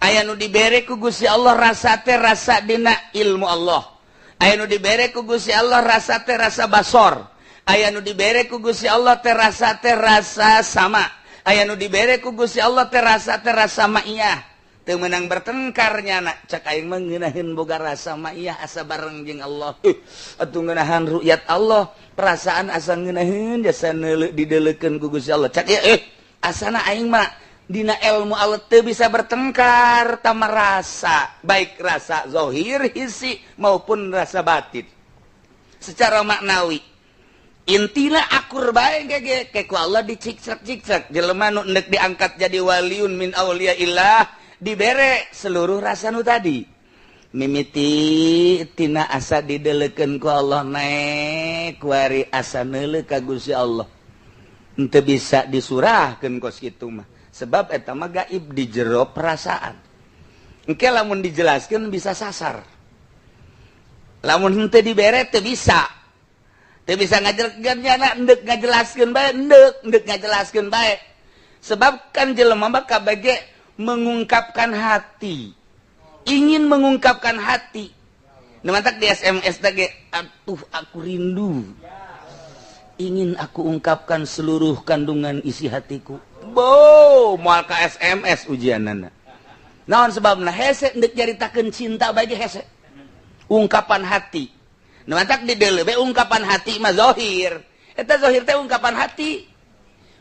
Aya nu dibere ku Gusti Allah rasa teh rasa dina ilmu Allah. Aya nu dibere ku Gusti Allah rasa teh rasa basor. Aya nu dibere ku Gusti Allah teh rasa teh rasa sama. Aya nu dibere ku Gusti Allah teh rasa teh rasa ma'iyah. Teu meunang bertengkar nyana, cak aing mah ngeunaheun boga rasa ma'iyah asa bareng jeung Allah. Atuh ngeunahan ru'yat Allah, perasaan asa ngeunaheun jasa neuleuh dideleukeun ku Gusti Allah. Cak ieu asana aing mah dina ilmu Allah teu bisa bertengkar tama rasa, baik rasa zahir hisi maupun rasa batin. Secara maknawi intina akur bae ge ke ku Allah dicikcak-cikcak jelema nu endek diangkat jadi waliun min auliyaillah dibere seluruh rasa nu tadi. Mimiti tina asa dideleukeun ku Allah naek kuari asa neuleuh ka Gusti Allah. Henteu bisa disurahkeun kos kitu mah. Sebab eta mah gaib di jero perasaan. Engke lamun dijelaskeun bisa sasar. Lamun henteu dibere teu bisa. Teu bisa ngajelaskeun nyana endek ngajelaskeun bae, endek endek ngajelaskeun bae. Sebab kan jelema mah kabeh mengungkapkan hati. Ingin mengungkapkan hati. Nu mantak di SMS teh ge, atuh aku rindu. Ingin aku ungkapkan seluruh kandungan isi hatiku. Bo, moal ka SMS ujianana. Naon sebabna hese ndek nyaritakeun cinta bae ge hese. Ungkapan hati. Nu mantak di deuleu be ungkapan hati mah zahir. Eta zahir teh ungkapan hati.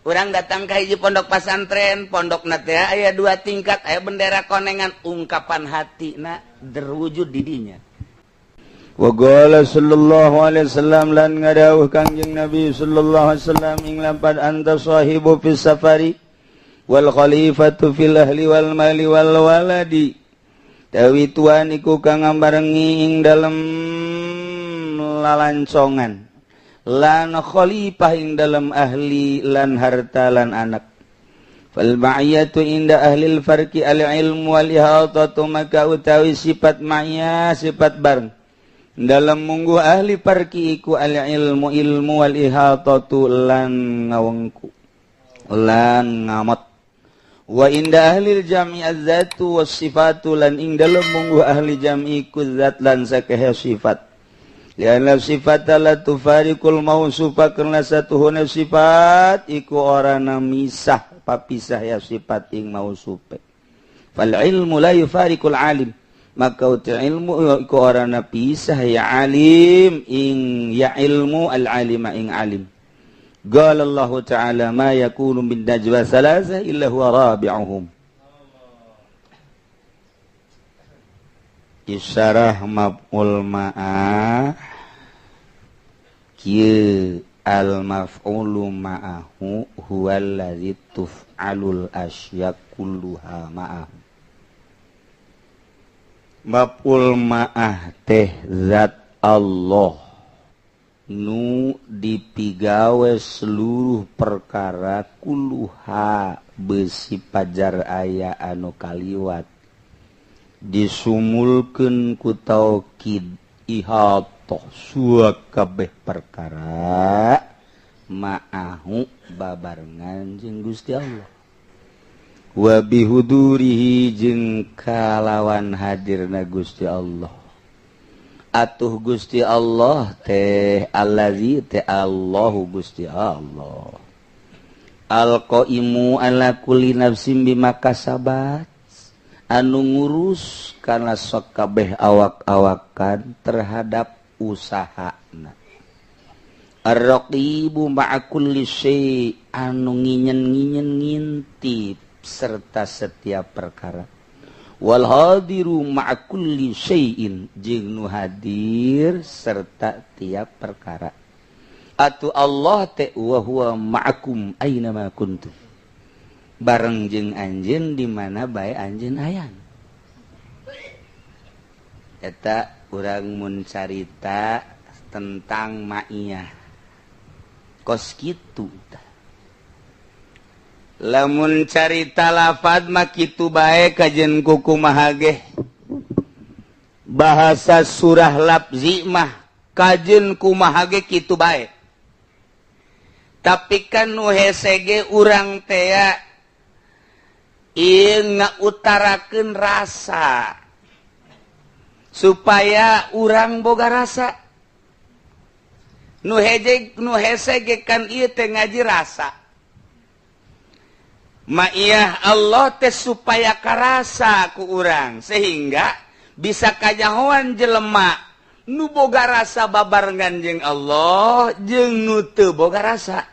Urang datang ka hiji pondok pasantren, pondokna teh aya dua tingkat, aya bendera konengan, ungkapan hatina terwujud di dinya. Wa qala sallallahu alaihi wasallam lan ngadawuh Kangjeng Nabi sallallahu alaihi wasallam ing lampad anta sahibu fis safari wal khalifatu fil ahli wal mali wal waladi. Tawi tuan iku kang ngambarengi ing dalem lalancongan lan khalifah ing dalem ahli lan harta lan anak. Fal ma'iyatu inda ahlil farqi al ilmu wal ihatatu, maka utawi sifat ma'iyah sifat bareng dalam munggu ahli parki iku al ilmu ilmu wal ihatatu lan ngawengku lan ngamot. Wa inda ahli jam'i az-zatu was sifatu lan ing dalem munggu ahli jam'i ku zat lan sakehe sifat. Lianna sifat la tufariqul mausufa, karena satuhuna sifat iku ora misah papisah ya sifat ing mausufe. Fal ilmu la yufariqul alim, maka uti ilmu iku ora pisah ya alim ing ya ilmu al alima ing alim. Qala Allah ta'ala ma yakunu min najwa thalatha illa huwa rabi'uhum. Isyarah maf'ul ma'ah kieu al maf'ulu ma'ahu huwal ladzi tuf'alul asya kulluha ma'ahu. Maf'ul ma'ah teh zat Allah nu dipigawe seluruh perkara kulluha besi pajar aya anu kaliwat disumulkeun ku taukid ihatoh suak kabeh perkara ma'ahu babarengan jeung Gusti Allah wa bihudurihi jeung kalawan hadirna Gusti Allah. Atuh Gusti Allah teh allazi teh Allahu Gusti Allah alqaimu ala kulli nafsin bima kasabat, anu ngurus kana sok kabeh awak-awakan terhadap usahana. Ar-raqibu ma'a kulli syai, anu nginyen-nginyen ngintip serta setiap perkara. Wal hadiru ma'a kulli syai'in, jeung nu hadir serta tiap perkara. Atuh Allah teh wa huwa ma'akum aina ma kuntum, bareng jeung anjeun di mana bae anjeun aya. Eta urang mun carita tentang ma'iyah kos kitu tah. Lamun carita lafad mah kitu bae kajen kukumaha ge. Bahasa surah lafzi mah kajen kumaha ge kitu bae. Tapi kan nu hese ge urang tea Ieu ngautarakeun rasa supaya urang boga rasa. Nu hejeg, nu hese ge kan ieu teh ngaji rasa. Ma'iyah Allah teh supaya karasa ku urang, sehingga bisa kanyahoan jelema nu boga rasa babarengan jeung Allah jeung nu teu boga rasa.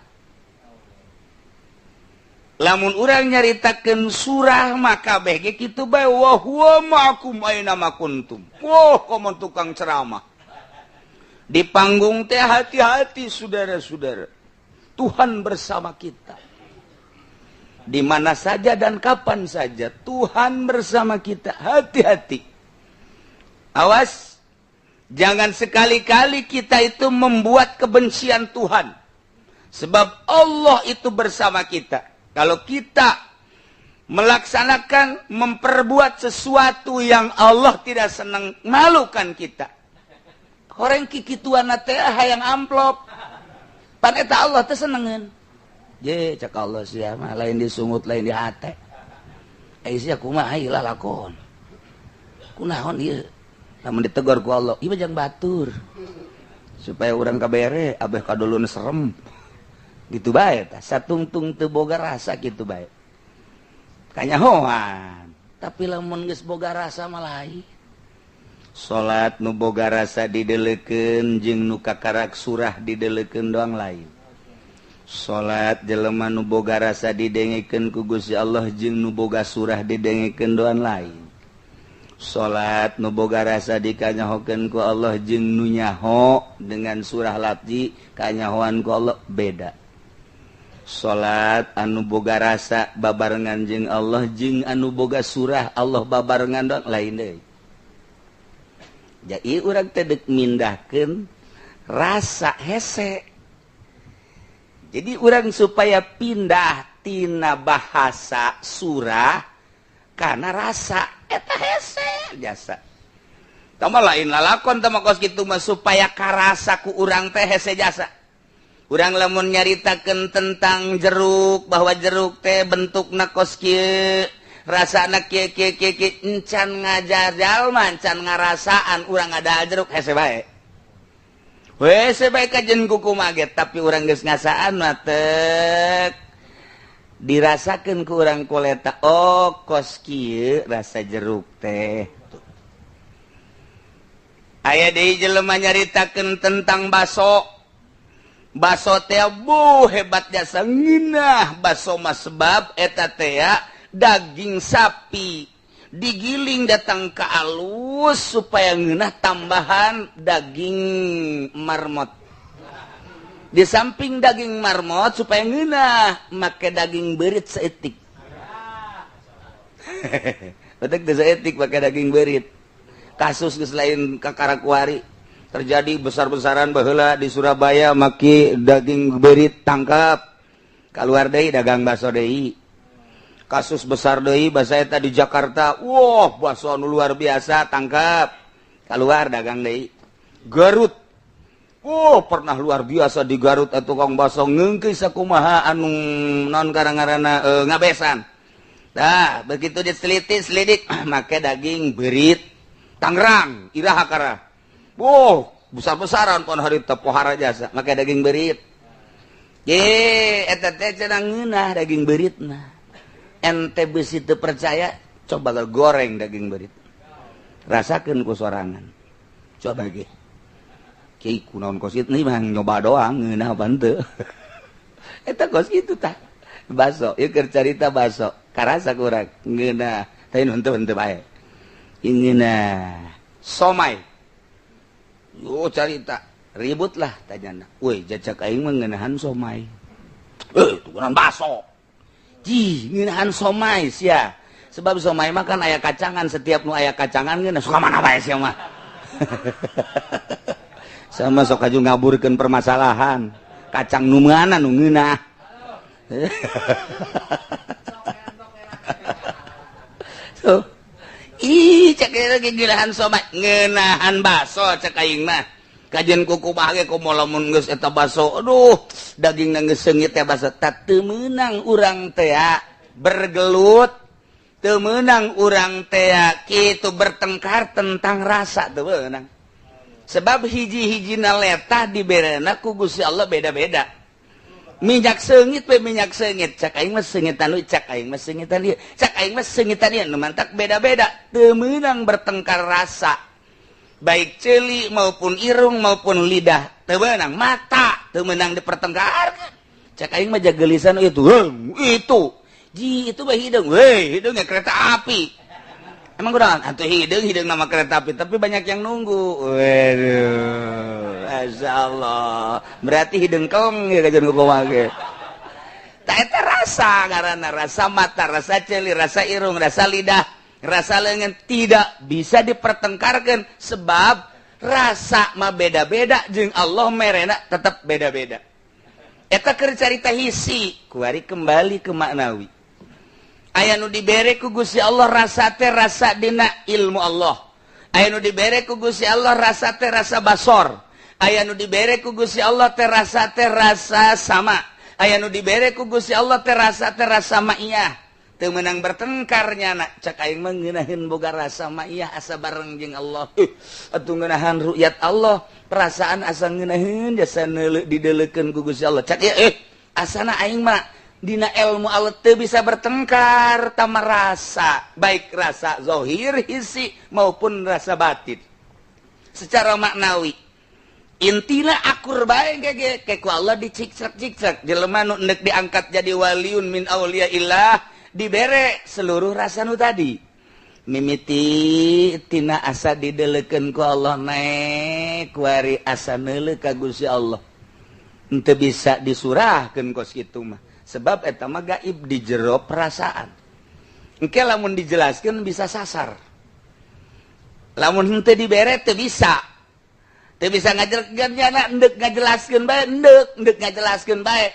Lamun urang nyaritakeun surah, maka kabeh ge kitu bae, "Wa huwa ma'akum aina ma kuntum." Wah, komo tukang ceramah di panggung teh, "Hati-hati, saudara-saudara, Tuhan bersama kita di mana saja dan kapan saja. Tuhan bersama kita. Hati-hati. Awas, jangan sekali-kali kita itu membuat kebencian Tuhan. Sebab Allah itu bersama kita. Kalau kita melaksanakan, memperbuat sesuatu yang Allah tidak senang, malukan kita." Orang kikituan teh hayang amplop. Pan eta Allah teh senengeun. Je, cek Allah, sia mah lain disungut, lain di hate. Eh, sia kumaha ieu lakon? Kunaon ieu? Lamun ditegur ku Allah, ieu jang batur. Supaya urang kabere abeh kadulun serem. Gitu bae tah, satungtung teu boga rasa gitu bae. Kanyahoan. Tapi lamun geus boga rasa mah lain. Salat nu boga rasa didelekeun jeung nu kakarak surah didelekeun doang lain. Salat jelema nu boga rasa didengekeun ku Gusti Allah jeung nu boga surah didengekeun doang lain. Salat nu boga rasa dikanyahokeun ku Allah jeung nu nyaho dengan surah lafzi kanyahoan ku Allah beda. Salat anu boga rasa babarengan jeung Allah jeung anu boga surah Allah babarengan doang lain deui. Jadi urang teh deuk mindahkeun rasa hese. Jadi urang supaya pindah tina bahasa surah karena rasa eta hese jasa. Tama lain lalakon tama kos kitu mah, supaya karasa ku urang teh hese jasa. Urang lamun nyaritakeun tentang jeruk, bahwa jeruk teh bentukna kos kieu, rasana kieu kieu kieu kieu, encan ngajar jalma, encan ngarasaan urang ada jeruk, hese bae. Hese bae kajen kuku ge, tapi urang geus ngasaan mah tek dirasakeun ku urang koleta, oh, kos kieu rasa jeruk teh. Aya deui jelema nyaritakeun tentang baso. Baso teh, bu, hebat jasa, ngeunah baso mah, sebab eta teh daging sapi digiling datang ke alus supaya ngeunah, tambahan daging marmot. Di samping daging marmot, supaya ngeunah make daging berit seetik. Betul seetik pakai daging berit. Kasus geus lain kakarakuari terjadi besar-besaran baheula di Surabaya, maki daging berit, tangkap, keluar deui, dagang bakso deui. Kasus besar deui bahasa eta di Jakarta, wah, bakso anu luar biasa, tangkap, keluar, dagang deui. Garut, oh, pernah luar biasa di Garut atau tukang bakso ngeungkeun sakumaha anu non karang-karana ngabesan. Nah, begitu diteliti selidik, make daging berit. Tangerang iraha kara? Wow, besar-besaran pon harita pohara jasa make daging berit. Ye, eta teh cenah ngeunah daging beritna. Ente bisi teu percaya, coba goreng daging berit. Rasakeun ku sorangan. Coba ge. Kiai, kunaon kos kitu nih mah, nyoba doang ngeunah apa henteu. Eta kos kitu tah. Baso, ieu keur carita baso. Karasa kurang ngeunah, tapi henteu henteu bae. Ngeunah. Somai. Oh, carita ribut lah tanyana. Woi, jajak aing mah ngeunahan somai. Eh, tukuran baso. Jih, ngeunahan somai sia. Sebab somai mah kan aya kacangan, setiap nu aya kacangan ngeunah, suka mana bae sia mah. Sama sok aju ngaburkeun permasalahan. Kacang nu mana nu ngeunah? So, ih, cek lagi gilahan somai, ngeunahan baso cek aing mah. Kajian kuku bahagia komo lamun geus eta baso, aduh, daging geus seungit teh baso, tak teu meunang urang teh bergelut. Teu meunang urang teh kitu bertengkar tentang rasa, teu meunang. Sebab hiji-hijina letah diberena ku Gusti Allah beda-beda. Minyak seungit we minyak seungit, cak aing mah seungitan we, cak aing mah seungitan ieu, cak aing mah seungitan ieu, nu mantak beda-beda. Teu meunang bertengkar rasa. Baik ceuli maupun irung maupun lidah, teu meunang. Mata teu meunang dipertengkarkan. Cak aing mah jagelisan itu, itu. Ji itu mah hideung, weh, hideungnya kereta api. Emang kurang atuh hideung, hideung nama kereta api, tapi banyak yang nunggu. Waduh, Masya Allah. Berarti hideung keleng ya kajian kumaha ge. Tah eta rasa ngaranna, rasa mata, rasa ceuli, rasa irung, rasa lidah, rasa leungeun tidak bisa dipertengkarkan sebab rasa mah beda-beda jeung Allah merena tetap beda-beda. Eta keur carita hisi, kuari kembali ke maknawi. Aya nu dibere ku Gusti Allah rasa teh rasa dina ilmu Allah. Aya nu dibere ku Gusti Allah rasa teh rasa basor. Aya nu dibere ku Gusti Allah teh rasa sama. Aya nu dibere ku Gusti Allah teh rasa ma'iyah. Teu meunang bertengkar nyana, cak aing mah ngeunaheun boga rasa ma'iyah asa bareng jeung Allah. Atuh ngeunahan ru'yat Allah, perasaan asa ngeunaheun jasa neuleuh dideleukeun ku Gusti Allah. Cak ieu asana aing mah dina ilmu Allah teu bisa bertengkar tama rasa, baik rasa zahir hisi maupun rasa batin. Secara maknawi intina akur bae ge ke ku Allah dicikcak-cikcak jelema nu endek diangkat jadi waliun min auliyaillah dibere seluruh rasa nu tadi. Mimiti tina asa dideleukeun ku Allah naek kuari asa neuleuh ka Gusti Allah. Henteu bisa disurahkeun kos kitu mah. Sebab eta mah gaib di jero perasaan. Engke lamun dijelaskeun bisa sasar. Lamun henteu dibere teu bisa. Teu bisa ngajelaskeun nyana endek ngajelaskeun bae, endek endek ngajelaskeun bae.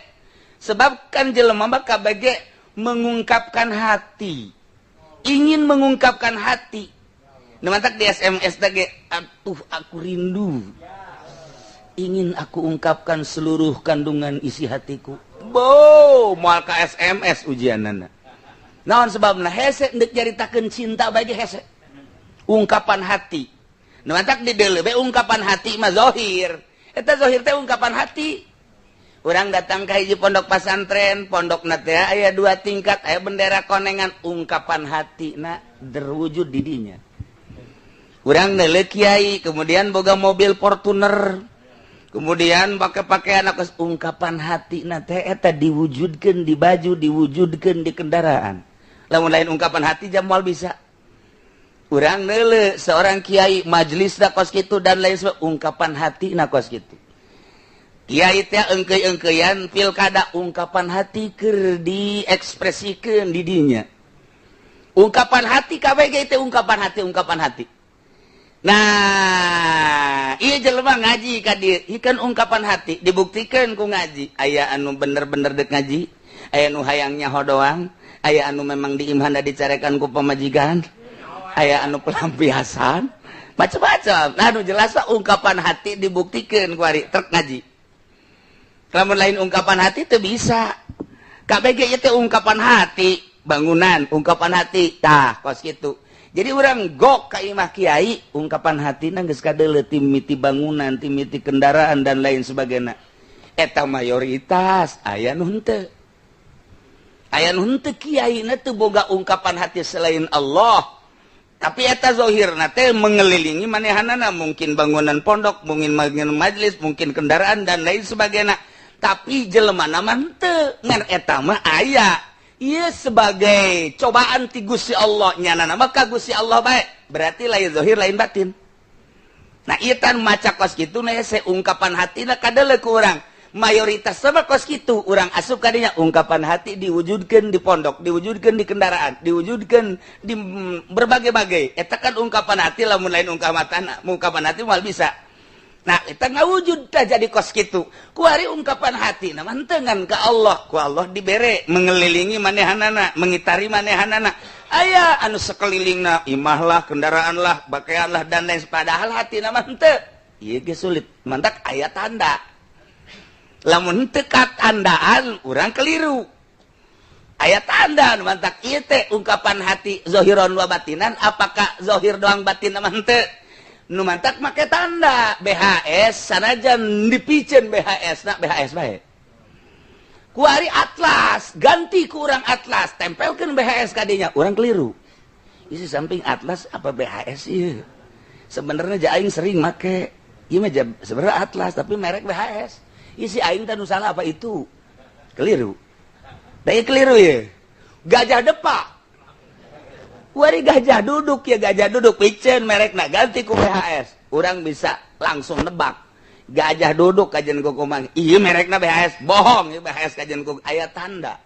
Sebab kan jelema mah kabeh mengungkapkan hati. Ingin mengungkapkan hati. Nu mantak di SMS teh ge, atuh aku rindu. Ingin aku ungkapkan seluruh kandungan isi hatiku. Bo, moal ka SMS ujianana. Naon sebabna hese endek nyaritakeun cinta bae ge hese. Ungkapan hati. Nu mantak di deuleu bae ungkapan hati mah zahir. Eta zahir teh ungkapan hati. Urang datang ka hiji pondok pasantren, pondokna teh aya 2 tingkat, aya bendera konengan, ungkapan hatina terwujud di dinya. Urang neuleuh kiai, kemudian boga mobil Fortuner. Kemudian pakai pakaian aku ungkapan hati na teh eta diwujudkeun di baju, diwujudkeun di kendaraan. Lamun lain ungkapan hati jam moal bisa. Urang neuleuh seorang kiai majelisna kos kitu dan lain sebagainya, ungkapan hati na kos kitu. Kiai teh engkeuy-engkeuyan pilkada, ungkapan hati keur diekspresikeun di dinya. Ungkapan hati kabeh ge teh ungkapan hati, ungkapan hati. Nah, iya jelema ngaji ka dieu, ieu kan ungkapan hati dibuktikan ku ngaji. Aya anu bener-bener dek ngaji, aya anu hayang nyaho doang, aya anu memang diimhana dicarekan ku pamajikan, aya anu pelampiasan, macam-macam. Nah, anu jelas mah ungkapan hati dibuktikan ku ari trek ngaji. Lamun lain ungkapan hati teu bisa. KBG ieu teh ungkapan hati, bangunan ungkapan hati, tah kos kitu. Jadi orang gok ka imah kiai, ungkapan hatina geus kadeuleu timiti bangunan, timiti kendaraan dan lain sebagainya. Eta mayoritas aya nu henteu. Aya nu henteu kiaina teu boga ungkapan hati selain Allah. Tapi eta zahirna teh mengelilingi manehanana, mungkin bangunan pondok, mungkin bangunan majelis, mungkin kendaraan dan lain sebagainya. Tapi jelema mah henteu, ngan eta mah aya. Ieu sebagai cobaan ti Gusti Allah, nyana mah ka Gusti Allah bae. Berarti lain zahir lain batin. Nah, ieu tan maca kos kitu na hese ungkapan hatina kadeuleu ku urang. Mayoritas sama kos kitu urang asup ka dinya ungkapan hati diwujudkeun di pondok, diwujudkeun di kendaraan, diwujudkeun di berbagai-bagai. Eta kan ungkapan hati, lamun lain ungkapan hati moal bisa. Nah, eta ngawujud tah jadi kos kitu. Kuari ungkapan hati na mah ngan ka Allah, ku Allah dibere mengelilingi manehanana, mengitari manehanana. Aya anu sekelilingna imah lah, kendaraan lah, pakaian lah dan lain, padahal hati na mah henteu. Ieu ge sulit, mantak aya tanda. Lamun henteu katandaan urang keliru. Aya tanda nu mantak ieu teh ungkapan hati zohiron wa batinan, apakah zohir doang batin mah henteu? Nu mantak make tanda BHS, sanajan dipiceun BHS na BHS bae. Kuari atlas, ganti ku urang atlas, tempelkeun BHS kadinya, urang keliru. Isi samping atlas apa BHS ieu? Sebenarnya aing sering make. Ieu mah sebenarnya atlas tapi merek BHS. Isi aing teh nu salah apa itu? Keliru. Daya keliru ya. Gajah depak. Wari gajah duduk ya, gajah duduk piceun merekna ganti ku BHS. Urang bisa langsung nebak. Gajah duduk kajian ku kumang. Ieu merekna BHS, bohong ieu BHS kajian ku aya tanda.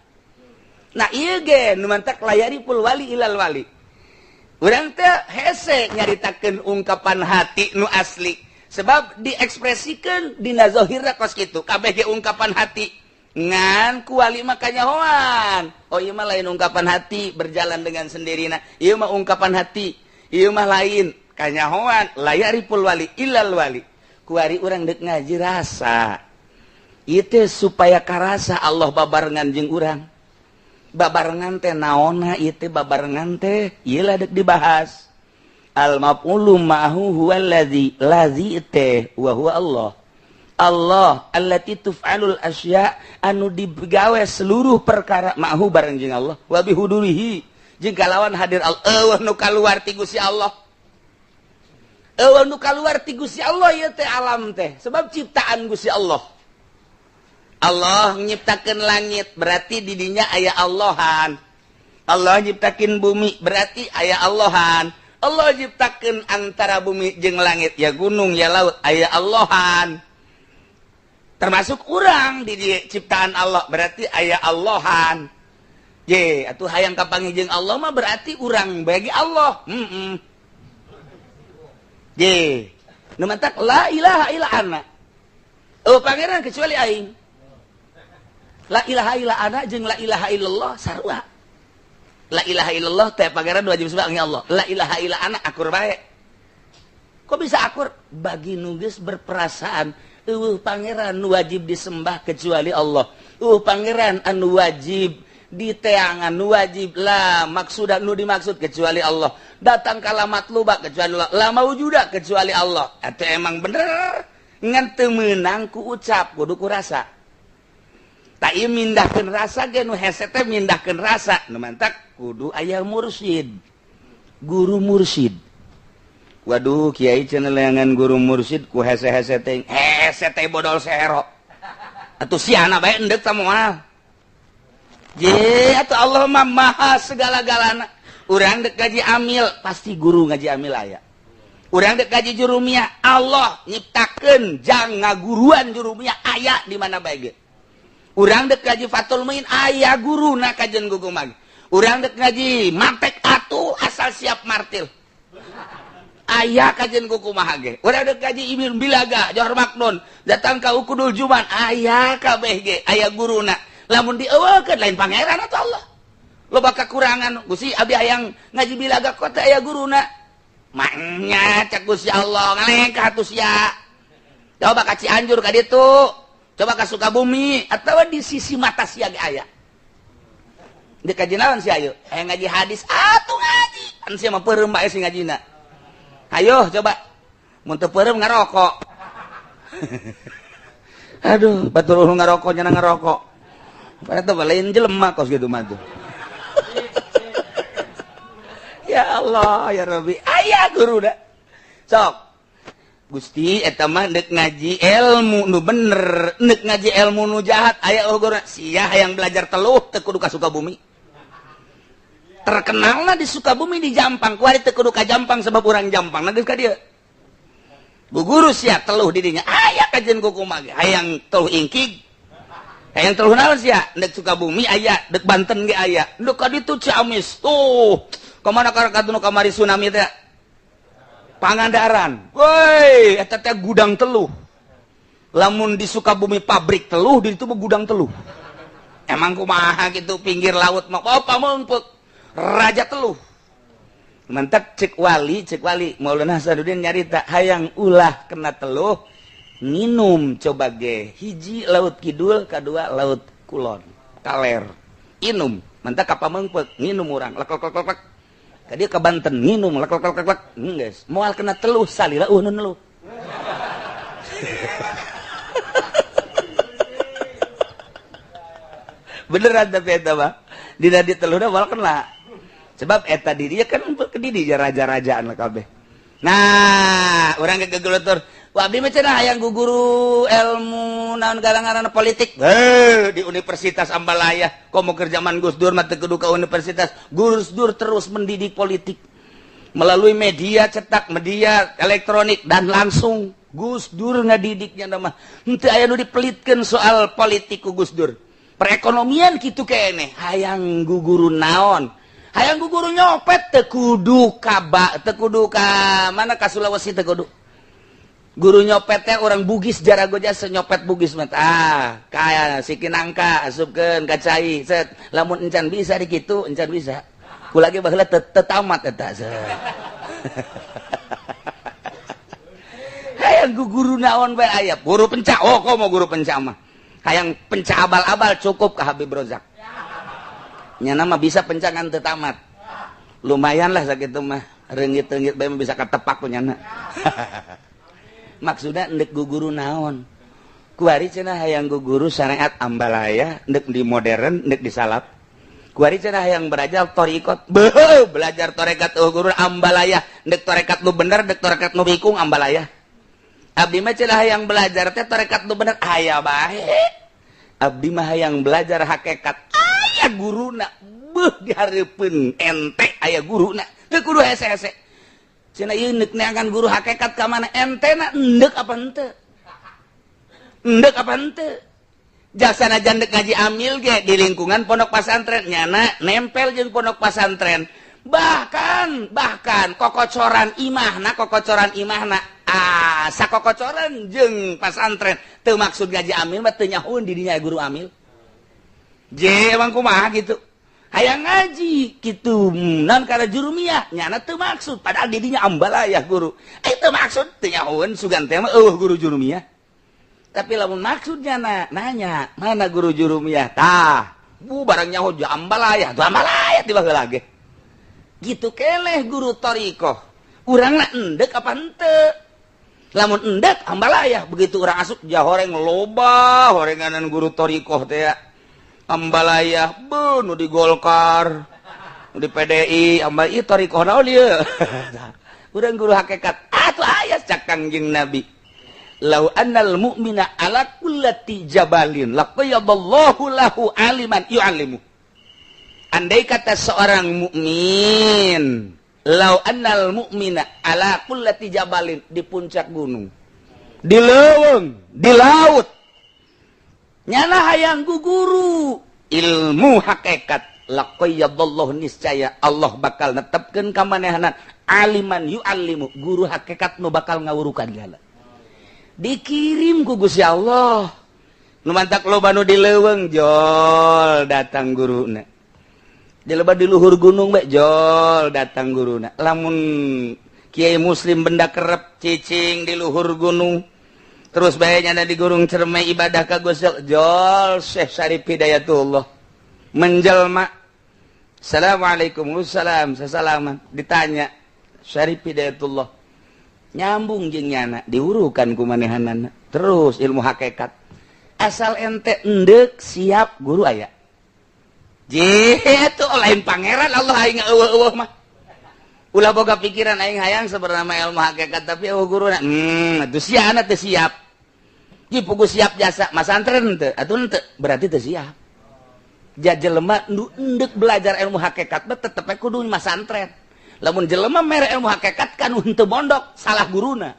Nah ieu ge nu mantak layariful wali ilal wali. Urang teh hese nyaritakeun ungkapan hati nu asli. Sebab diekspresikeun dina zahirna kos kitu. Kabeh ge ungkapan hati. Ngan kuali makanya hoan. Oh ieu mah lain ungkapan hati berjalan dengan sendirina. Ieu mah ungkapan hati. Ieu mah lain kanyahoan layariful wali ilal wali. Kuari urang deuk ngaji rasa. Ieu teh supaya karasa Allah babarengan jeung urang. Babarengan teh naonna ieu teh babarengan teh ieu lah deuk dibahas. Al maf'ulu ma'ahu huwal ladzi, ladzi teh wa huwa Allah. Allah allati tuf'alul asya anu digawe seluruh perkara ma'hu bareng jeung Allah wa bihudurihi jeung kalawan hadir Allah. Eueuh nu kaluar ti Gusti Allah, eueuh nu kaluar ti Gusti Allah ieu teh alam teh sebab ciptaan Gusti Allah. Allah nyiptakeun langit berarti di dinya aya Allahan. Allah nyiptakeun bumi berarti aya Allahan. Allah nyiptakeun antara bumi jeung langit ya gunung ya laut aya Allahan. Termasuk urang di ciptaan Allah berarti aya Allahan. Ye, atuh hayang kapanggih jeung Allah mah berarti urang bagi Allah. Ye, nu mantak la ilaha illa ana. Oh pangeran kecuali aing. La ilaha illa ana jeung la ilaha illallah sarua. La ilaha illallah teh pangeran wajib sebab Allah. La ilaha illa ana akur bae. Kok bisa akur? Bagi nu geus berperasaan eueuh pangeran nu wajib disembah kecuali Allah. Eueuh pangeran anu wajib diteangan, nu wajib la maksuda nu dimaksud kecuali Allah. Datang kala matluba kecuali Allah, la maujuda kecuali Allah. Atuh emang bener ngan teu meunang ku ucap kudu ku rasa. Tak ieu mindahkeun rasa ge nu hese teh mindahkeun rasa. Nu mantak kudu aya mursyid. Guru mursyid. Waduh kiai cenah leangan guru mursyid ku hese-hese teh. Hese teh bodol sehero. Atuh siana bae endek ta moal. Je atuh Allah mah maha segala-galana. Urang dek ngaji amil pasti guru ngaji amil aya. Urang dek ngaji jurumiyah Allah nyiptakeun jang ngaguruan jurumiyah aya di mana bae ge. Urang dek ngaji Fathul Muin aya guruna kajen gugumag. Urang dek ngaji mantek atuh asal siap martil. Aya kajen kumaha ge. Urang dek ngaji Ibnu Bilaga Johor Maknun datang ka Ukudul Juman aya kabeh ge aya guruna. Lamun dieuweukeun lain pangeran atuh Allah. Loba kakurangan Gusti abi hayang ngaji Bilaga kok teh aya guruna. Maknya cek Gusti Allah ngalengkah atuh sia. Coba ka Cianjur ka ditu. Coba ka Sukabumi atau di sisi mata sia ge aya. Dek kaji naon sia ayo? Hayang ngaji hadis atuh ngaji. Kan sia mah peureum bae sing ngajina. Ayo coba mun teu peureum ngarokok. Aduh, batur urang ngarokok nya ngarokok. Padahal teh lain jelema kos kitu mah tuh. Ya Allah, ya Rabbi. Aya guru da. Sok. Gusti eta mah deuk ngaji ilmu nu bener, deuk ngaji ilmu nu jahat aya guru. Sia hayang belajar teluh teu kudu ka Sukabumi. Terkenalna di Sukabumi di Jampang, kuari teu kudu ka Jampang sebab urang Jampang na geus ka dieu. Bu guru sia teluh di dinya aya kajian kumaha ge hayang teluh ingkig. Hayang teluh naon sia? Deuk Sukabumi aya, deuk Banten ge aya. Deuk ka ditu Ciamis. Tuh, kamana ka nu kamari tsunami teh? Pangandaran. Woi, eta teh gudang teluh. Lamun di Sukabumi pabrik teluh, di ditu mah gudang teluh. Emang kumaha gitu pinggir laut mah oh pameungpeuk. Raja teluh. Mantak cek wali Maulana Hasanuddin nyarita hayang ulah kena teluh minum coba ge hiji laut kidul kadua laut kulon kaler inum. Mantap ka Pameungpeuk nginum urang lek lek lek lek. Ka dieu ka Banten nginum lek lek lek lek. Geus moal kena teluh salila eueuh nu neluh. Beneran tapi eta mah dina diteluhna moal kena. Sebab eta di dieu kan ke di dieu raja-rajaan kabeh. Nah, urang gegelutur. Wah, abdi mah cenah hayang guguru ilmu naon garangan politik. Heuh, di Universitas Ambalaya. Komo keur zaman Gus Dur mah teu kudu ka universitas. Gus Dur terus mendidik politik melalui media cetak, media elektronik dan langsung. Gus Dur ngadidiknya mah. Henteu aya nu dipelitkeun soal politik ku Gus Dur. Perekonomian kitu keneh, hayang guguru naon? Hayang guguru nyopet teu kudu ka teu kudu ka mana ka Sulawesi teu kudu. Guru nyopet teh orang Bugis jarago jasa nyopet Bugis mah. Ah, kaya siki nangka asupkeun ka cai. Set, lamun encan bisa di kitu, encan bisa. Ku lagi baheula teu tamat eta. Hayang guru naon bae aya, guru pencak. Oh, komo guru pencak mah. Hayang pencak abal-abal cukup ka Habib Rozak. Nyana mah bisa pencangan teu tamat. Lumayan lah sakitu mah. Reungit-reungit bae mah bisa katepak ku nyana. Maksudna endek guguru naon? Kuari cenah hayang guguru syariat Ambalaya, endek di modern, endek di salaf. Kuari cenah hayang belajar thariqat. Beuh, belajar tarekat guru Ambalaya, endek tarekat nu bener, endek tarekat nu bikung Ambalaya. Abdi mah cenah hayang belajar teh tarekat nu bener, aya bae. Abdi mah hayang belajar hakikat, aya guruna. Beuh dihareupeun ente aya guruna. Teu kudu hese-hese. Cenah ieu neuk neangan guru hakikat ka mana ente na endek apa henteu? Endek apa henteu? Jasana jandek ngaji amil ge di lingkungan pondok pasantren nyana nempel jeung pondok pasantren. Bahkan kokocoran imahna ah sakokocoran jeung pasantren teu maksud ngaji amil mah teu nyahoeun di dinya guru amil. Je emang kumaha gitu. Hayang ngaji kitu nan kana jurumiyah nyana teu maksud padahal didinya Ambalayah guru. Teu maksud teu nyahoeun sugan teh mah eueuh guru jurumiyah. Tapi lamun maksudnya nanya mana guru jurumiyah tah bu barang nyaho Ambalayah tuh Ambalayah tiba heula ge. Gitu keleh guru thariqah. Urangna endek apa henteu? Lamun endek Ambalayah begitu urang asup jahoreng loba horenganan guru thariqah teh. Ambalayah beuh nu di Golkar, nu di PDI, ambal ieu thariqah naon ieu? Urang guru hakikat atuh aya cak Kangjeng Nabi. Lau annal mu'mina ala kullati jabalin laqayyadallahu lahu aliman yu'allimu. Andai kata seorang mukmin, lau annal mu'mina ala kullati jabalin di puncak gunung, di leuweung, di laut, nyana hayang guguru ilmu hakikat laqayyadallahu niscaya Allah bakal netepkeun ka manehna aliman yu'allimu guru hakikat nu bakal ngawurukan gala. Dikirim ku Gusti Allah nu mantak loba nu di leuweung jol datang guruna. Di loba di luhur gunung bae jol datang guruna. Lamun kiai muslim benda kerep cicing di luhur gunung terus bae nyana di gurung cermai ibadah ka Gusti jol Syekh Syarif Hidayatullah menjelma. Assalamualaikum wassalam sasalaman ditanya Syarif Hidayatullah nyambung jeung nyana diurukan ku manehanana terus ilmu hakikat asal ente endek siap guru aya. Je atuh lain pangeran Allah aing eueuh-eueuh mah. Ulah boga pikiran aing hayang sebenarnya ilmu hakikat tapi eueuh guruna. Atuh siana teu siap. Ji pugu siap jasa masantren teu atuh henteu berarti teu siap. Ja jelema nu endek belajar ilmu hakikat mah tetep kudu masantren. Lamun jelema mere ilmu hakikat kan henteu mondok salah guruna.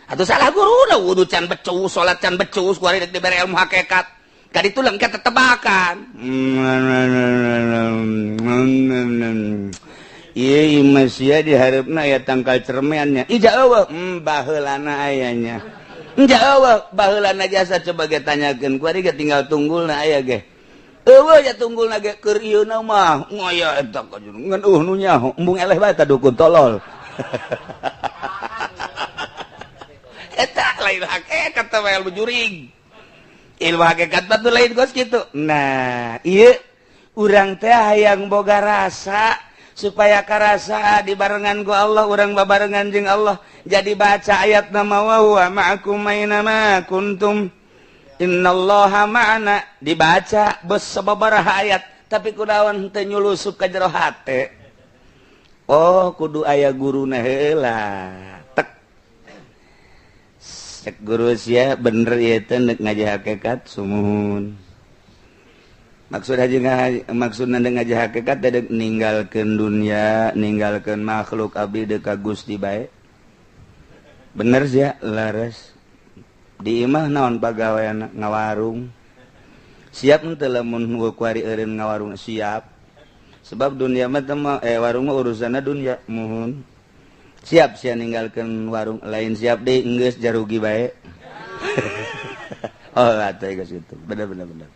Atuh salah guruna wudu can becus, salat can becus ku ari dibere ilmu hakikat. Kaditu lengket tetebakan. Ieu imah sia diharepna aya tangkal cermeannya. Ija eueuh, baheulana ayanya. Ija eueuh, baheulana jasa coba ge tanyakeun ku ari ge tinggal tunggulna aya ge. Eueuh ya tunggulna ge keur ieuna mah. Ngaya eta ngan eueuh nu nyaho, embung eleh bae ta dukun tolol. Eta lain hakikat teh ilmu jurig. Ilmu hakikat mah lain kos kitu. Nah, ieu Urang teh hayang boga rasa supaya karasa dibarengan ku Allah, urang babarengan jeung Allah. Jadi baca ayat nama wa huwa ma'akum mainama kuntum innallaha ma'ana, dibaca bes sababaraha ayat tapi kunaon teu nyulusup ka jero hate. Oh, kudu aya guruna heula. Tek. Cek guru sia bener ieu teh nek ngaji hakikat sumuhun. Maksud haji maksudna ngaji hakikat teh ninggalkeun dunia, ninggalkeun makhluk abdi deuk ka Gusti bae. Bener sia laras. Di imah naon pagawean ngawarung. Siap henteu lamun kuari eureun ngawarung siap. Sebab dunia mah warung mah urusanna dunia muhun. Siap sia ninggalkeun warung lain siap deui enggeus jarugi bae. Oh atuh geus kitu. Bener bener bener.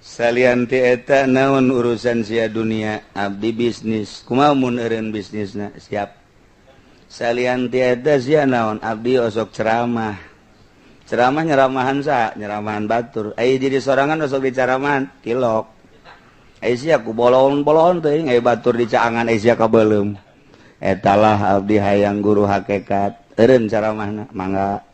Salian ti eta naon urusan sia dunia abdi bisnis. Kumaha mun eureun bisnisna siap. Salian ti eta sia naon abdi osok ceramah. Ceramah nyeramahan sa, nyeramahan batur. Ai jadi sorangan osok dicaramahan tilok. Ai sia ku bolon-bolon teuing ai batur dicaangan ai sia kabeuleum. Eta lah abdi hayang guru hakikat. Eureun ceramahna mangga.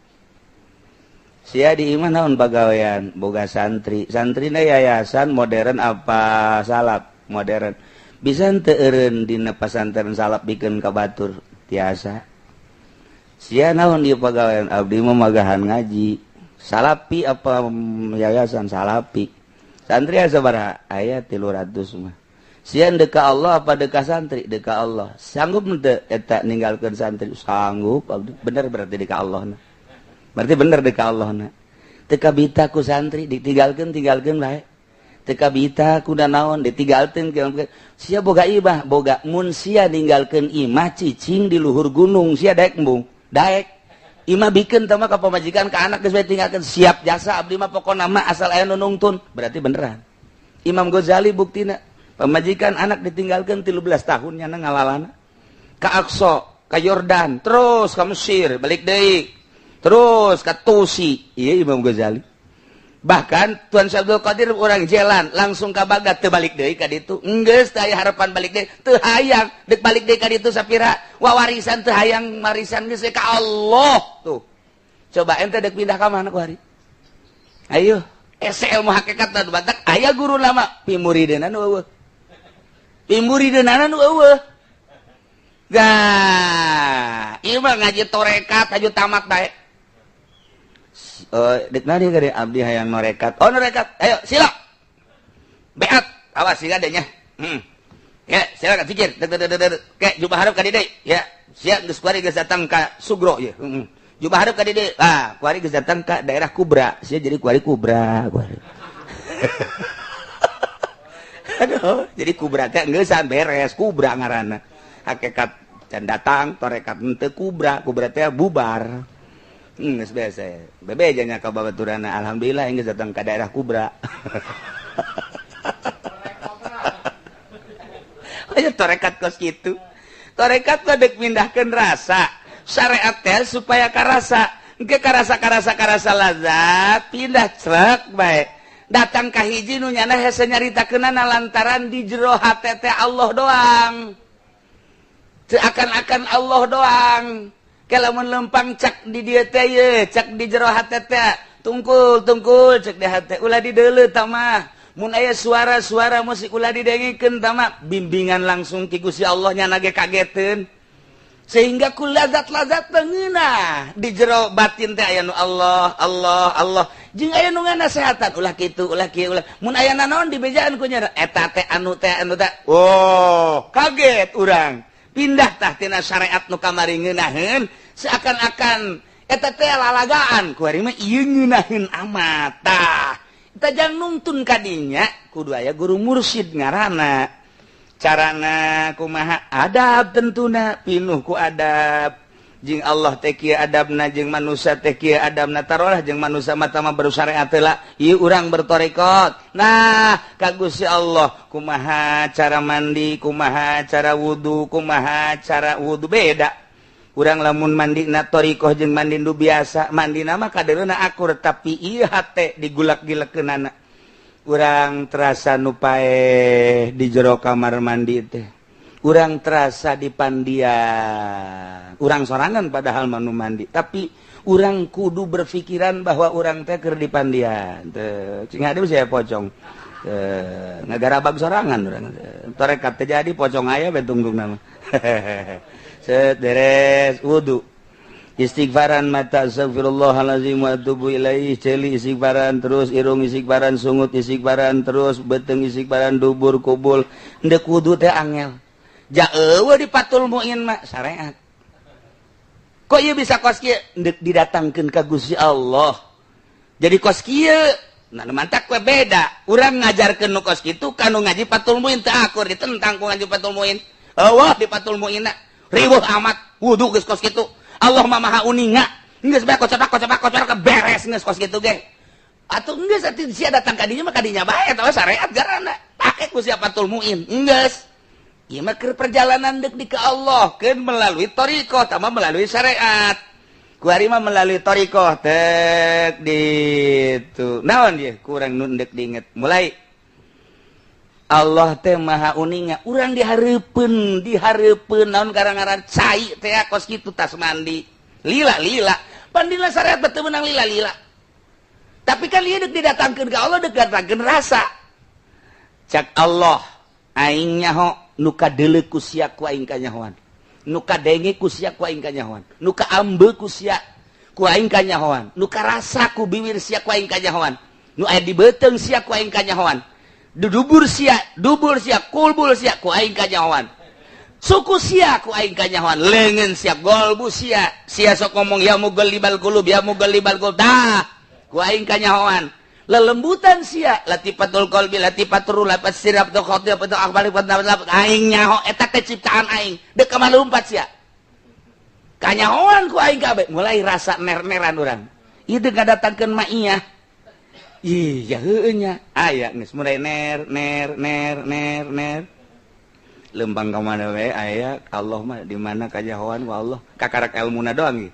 Sia di imah naon pagawean boga santri. Santrina yayasan modern apa salaf modern. Bisa henteu eureun dina pasantren salaf bikeun ka batur tiasa. Sia naon ieu pagawean abdi mah magahan ngaji. Salapi apa yayasan salapi. Santri sabaraha? Aya 300 mah. Sia deuk ka Allah apa deuk ka santri? Deuk ka Allah. Sanggup henteu eta ninggalkeun santri? Sanggup abdi. Bener berarti deuk ka Allah na. Berarti bener deuk ka Allah na. Teu kabita ku santri ditinggalkeun tinggalkeun bae. Teu kabita ku naon ditinggalkeun. Sia boga imah, boga mun sia ninggalkeun imah cicing di luhur gunung sia daek embung. Daek. Imah bikeun teh mah ka pamajikan ka anak geus bae tinggalkeun siap jasa abdi mah pokona mah asal aya nu nungtun. Berarti beneran. Imam Ghazali buktina pamajikan anak ditinggalkeun 13 tahun nyana ngalalana. Ka Aqsa, ka Yordan, terus ka Mesir, balik deui. Terus ka Tusi, iya Imam Ghazali. Bahkan Tuan Syekh Abdul Qadir orang jalan langsung ka Baghdad teu balik deui ka ditu. Enggeus teu aya harapan balik deui, teu hayang deuk balik deui ka ditu sapira wawarisan teu hayang warisan geus ka Allah tuh. Coba ente deuk pindah ka mana ku hari? Ayo, ese ilmu hakikat nu batak aya guru lama pimurideuna nu eueuh. Pimurideunana nu eueuh. Gah, ieu mah ngaji torekat aju tamat bae. Dek nadi gede abdi hayang norekat. Oh norekat, ayo sila. Beat, awas sila deh nya. Ya, silakan zikir. Dek dek dek dek. Ke jubah hareup ka dieu. Ya, siap geus kuari geus datang ka Sugro ye. Jubah hareup ka dieu. Ah, kuari geus datang ka daerah Kubra. Sia jadi kuari Kubra, kuari. Aduh, jadi Kubra teh geusan beres, Kubra ngaranna. Hakikat can datang, torekat henteu Kubra, Kubra teh bubar. Geus biasa. Bebe nya ka babaturana alhamdulillah geus datang ka daerah Kubra. Ayo torekat kos kitu. Torekat mah deuk mindahkeun rasa. Syariat teh supaya karasa. Engke karasa-karasa-karasa lazat pindah crek bae. Datang ka hiji nu nyana hese nyaritakeunana lantaran di jero hate teh Allah doang. Teu akan-akan Allah doang. Kalau lempang cak di dieu teh ye, cak di jero hate teh tungkul tungkul cek di hate ulah dideuleu tah mah. Mun aya suara-suara musik ulah didengikeun tah mah, bimbingan langsung ki Gusti Allah nya ge kageteun. Sehingga ku lazat-lazat ngeunah di jero batin teh aya nu Allah, Allah, Allah. Jeung aya nu nganasehatan ulah kitu, ulah kieu, ulah. Mun aya nanaon dibejaan ku nya eta teh anu teh anu teh. Oh, kaget urang. Pindah tah tina syariat nu kamari ngeunaheun seakan-akan eta teh lalagaan kuari mah ieu ngeunaheun amat tah. Eta jang nungtun kadinya kudu aya guru mursyid ngaranna. Carana kumaha adab tentuna pinuh ku adab. Jeung Allah teh kieu adabna jeung manusia teh kieu adabna tarolah jeung manusia mah tama bersyariat heula ieu urang bertorekot. Nah ka Gusti Allah kumaha cara mandi kumaha cara wudu kumaha cara wudu beda. Urang lamun mandi na torikoh jeung mandi nu biasa mandina mah kadereuna akur tapi ieu hate digulak-gilekeunana. Urang terasa nu paeh di jero kamar mandi teh. Urang terasa di pandian. Urang sorangan padahal mah nu mandi, tapi urang kudu berpikiran bahwa urang teh keur di pandian. Teu cing ade saya pocong. Teu ngagarabag sorangan urang. Torekat teh jadi pocong aya we tungtungna mah. Set beres wudu. Istighfaran mata astagfirullahalazim wa atubu ilaih, ceuli istighfaran terus, irung istighfaran, sungut istighfaran terus, beuteung istighfaran, dubur kubul. Ndek wudu teh angel. Ja eueuh di Fathul Muin mah syariat. Kok ieu bisa kos kieu? Ndek didatangkeun ka Gusti Allah. Jadi kos kieu, nah mantak we beda. Urang ngajarkeun nu kos kitu ka nu ngaji Fathul Muin teu akur, ditentang ku ngaji Fathul Muin. Eueuh di Fathul Muin riweuh amat wudu geus kos kitu. Allah mah maha uninga. Geus bae kocodak kocodak kocodak beres geus kos kitu ge. Atuh geus atuh sia datang ka dinya mah ka dinya bae eta syariat garana. Pake ku sia Fathul Muin. Geus. Ieu mah keur perjalanan deuk di ka Allah keun melalui thariqah tama melalui syariat. Ku ari mah melalui thariqah tek ditu. Naon ieu kurang nu deuk diinget. Mulai Allah teh maha uninga, urang dihareupeun, dihareupeun naon gara-gara cai teh kos kitu tas mandi. Lila lila. Pandina syariat teu meunang lila lila. Tapi kan ieu deuk didatangkeun ka Allah, deuk datangkeun rasa. Cak Allah, aing nyaho nu kadeuleu ku sia ku aing kanyahoan. Nu kadenge ku sia ku aing kanyahoan. Nu kaambe ku sia ku aing kanyahoan. Nu karasa ku biwir sia ku aing kanyahoan. Nu aya di beuteung sia ku aing kanyahoan. Dubur sia, dubur sia, kulbul sia ku aing kanyahoan. Suku sia ku aing kanyahoan, leungeun sia, golbu sia. Sia sok ngomong ya mugallibal qulub, ya mugallibal qulub. Dah, ku aing kanyahoan. Lelembutan sia, latifatul qalbi, latifatul ruh, lafat sirap tu khatib tu akbal aing nyaho eta teh ciptaan aing. Deuk ka lumpat sia. Kanyahoan ku aing kabeh, mulai rasa ner-neran urang. Ieu deuk ngadatangkeun maiyah. Iya heueuh nya. Aya geus mulai ner ner ner ner ner. Lempang ka mana we aya Allah mah di mana kanyahoan ku Allah. Kakarak elmuna doang ieu.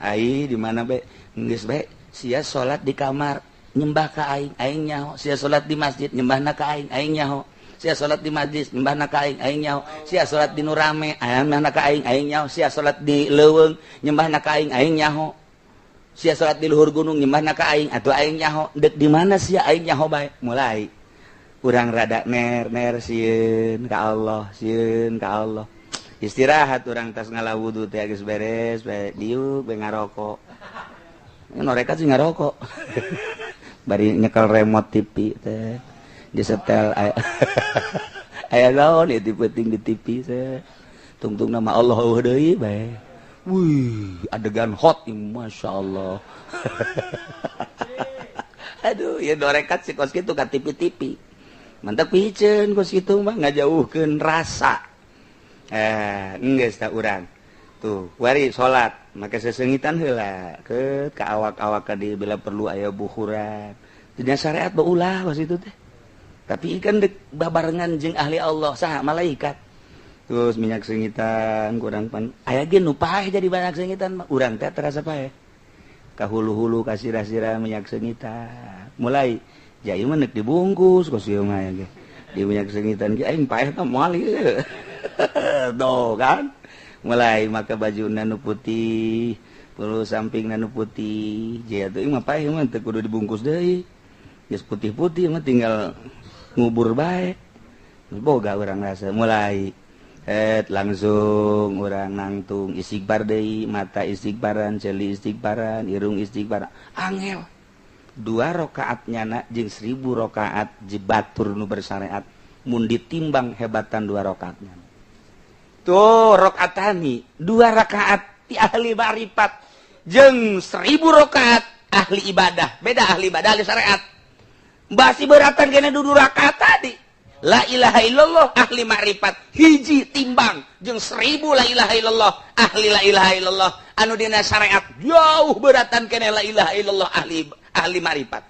Ai di mana bae geus bae sia salat di kamar nyembah ka aing, aing nyaho. Sia salat di masjid nyembahna ka aing, aing nyaho. Sia salat di majlis nyembahna ka aing, aing nyaho. Sia salat di nu rame nyembahna ka aing, aing nyaho. Sia salat di leuweung nyembahna ka aing, aing nyaho. Sia salat di luhur gunung nyembahna ka aing, atuh aing nyaho. Deuk di mana sia aing nyaho bae. Mulai urang rada ner ner sieun ka Allah, sieun ka Allah. Istirahat urang tas ngala wudu teh geus beres, bae diuk bae ngarokok. Norekat sih ngarokok. Bari nyekel remote TV teh disetel aya aya naon ieu penting di TV teh. Tungtung nama Allah eueuh deui bae. Wih, adegan hot, Masya Allah. Aduh, ya dorekat sih kos kitu ka TV-TV. Mantap piceun kos kitu mah ngajauhkeun rasa. Geus tak urang. Tuh, wari salat, make sesengitan heula ke ka awak-awak ka di bila perlu aya buhuran. Dina syariat beulah kos itu teh. Tapi kan dek babarengan jeung ahli Allah saha malaikat. Terus minyak sengitan kurang pan aya ge nu paeh jadi banyak sengitan mah urang teh terasa paeh. Ka hulu-hulu ka sirah-sirah minyak sengitan. Mulai jai mah neuk dibungkus kos ieu mah ge. Di minyak sengitan ge aing paeh teh moal ieu. Tuh kan. Mulai make baju nu putih, perlu samping nu putih. Jaya tuh mah paeh mah teu kudu dibungkus deui. Geus putih-putih mah tinggal ngubur bae. Boga urang rasa mulai langsung urang nangtung istighfar deui, mata istighfaran, ceuli istighfaran, irung istighfar. Angel. 2 rakaat nyana jeung 1000 rakaat jebatur nu bersyariat mun ditimbang hebatan 2 rakaatnya. Tuh rakaatani 2 rakaat ti ahli ma'rifat jeung 1000 rakaat ahli ibadah. Beda ahli ibadah ahli syariat. Basi beratan kena 2 rakaat tadi. La ilaha illallah ahli ma'rifat hiji timbang jeung 1000 la ilaha illallah ahli la ilaha illallah anu dina syariat jauh beratan kena la ilaha illallah ahli ma'rifat.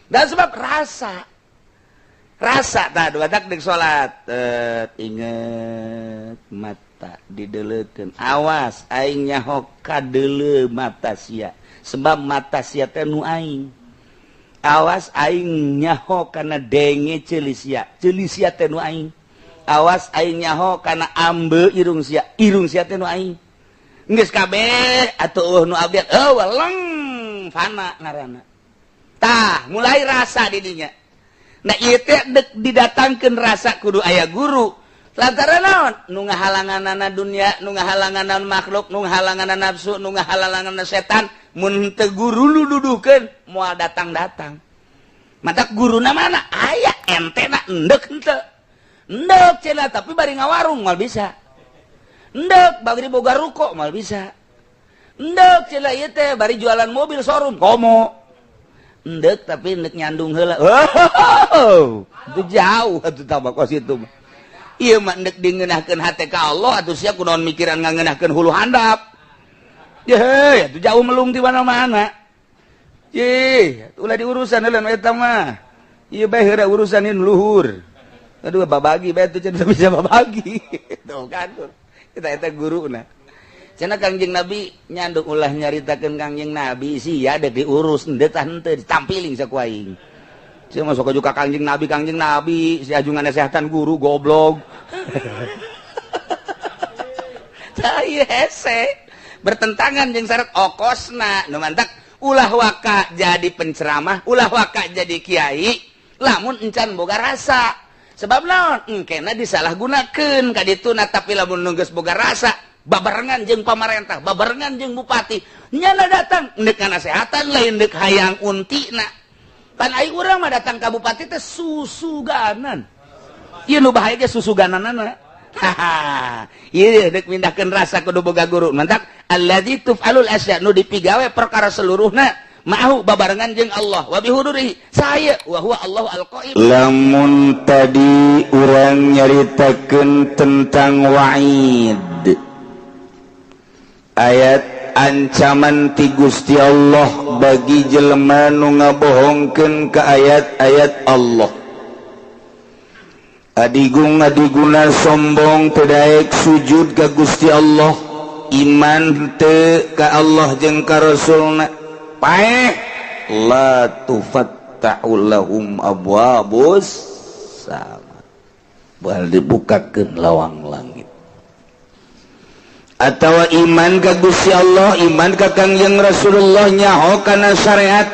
Dan sebab rasa rasa tah dua tak deuk salat inget mata dideleukeun awas aing nyaho kadeuleu mata sia sebab mata sia teh nu aing. Awas aing nyaho kana denge ceuli sia, ceuli sia teh nu aing. Awas aing nyaho kana ambe irung sia, irung sia teh nu aing. Geus kabeh atuh nu abdi eueuh leng fana ngaranna. Tah, mulai rasa di dinya. Nah ieu teh dek didatangkeun rasa kudu aya guru. Lantaran naon? Nu ngahalanganana dunia, nu ngahalanganana makhluk, nu ngahalanganana nafsu, nu ngahalanganana setan, mun teu guru nu duduhkeun moal datang-datang. Matak guruna mana? Aya entena endek henteu. Endek cenah tapi bari ngawarung moal bisa. Endek bari boga ruko moal bisa. Endek cenah ieu teh bari jualan mobil showroom komo. Endek tapi endek nyandung heula. Oh, itu jauh atuh tambah kos itu mah. Ieu mah endek dingeunahkeun hate ka Allah atuh sia kunaon mikiran ngangeunahkeun hulu handap. Ye, atuh jauh melung di mana-mana. Ye, ulah diurusan heula nu eta mah. Ieu bae heula urusan ieu luhur. Aduh babagi bae atuh cenah bisa babagi. Tuh kan. Kita eta guruna. Cenah Kangjeng Nabi nyanduk ulah nyaritakeun Kangjeng Nabi sia dek diurus henteu tah henteu ditampiling saku aing. Sia masuk juga Kangjeng Nabi, si ajungan nasehatan guru goblok. Tah ieu hese bertentangan jeung syarat okosna nu mantak ulah waka jadi penceramah, ulah waka jadi kiai, lamun encan boga rasa. Sebab naon? Engkena disalahgunakeun ka dituna tapi lamun nu geus boga rasa babarengan jeung pamarentah, babarengan jeung bupati, nyana datang ndek nasehatan lain ndek hayang untina. Pan aing urang mah datang ka bupati teh susuganan. Ieu nu bahaya ge susugananana. Haha. Ieu deuk mindahkeun rasa kudu boga guru. Mantak allazi tuf'alul asya nu dipigawe perkara seluruhna ma'ahu babarengan jeung Allah wa bihudurihi saya wa huwa Allahu al-qaim. Lamun tadi urang nyaritakeun tentang wa'id, ayat ancaman ti Gusti Allah bagi jelema nu ngabohongkeun ka ayat-ayat Allah. Adigung adiguna sombong teu daek sujud ka Gusti Allah, iman teu ka Allah jeung ka Rasulna, paeh la tufattahu lahum abwabus sama, bal dibukakeun lawang langit. Atawa iman ka Gusti Allah, iman ka Kangjeng Rasulullah, nyaho kana syariat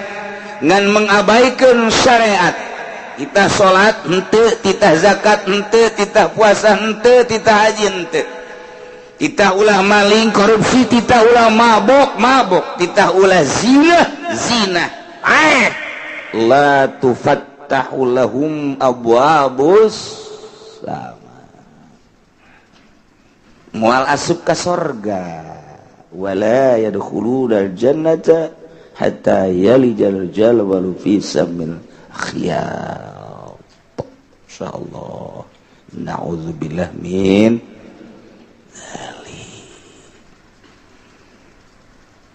ngan mengabaikan syariat. Titah salat henteu, titah zakat henteu, titah puasa henteu, titah haji henteu, titah ulah maling korupsi, titah ulah mabok mabok, titah ulah zina zina. La tufattahu lahum abwabus sama, mual asup ka sorga. Wala yadkhuluna jannata hatta yalijal jalwalu fi samil khiyat. Insyaallah. Na'udzubillah min dzalik.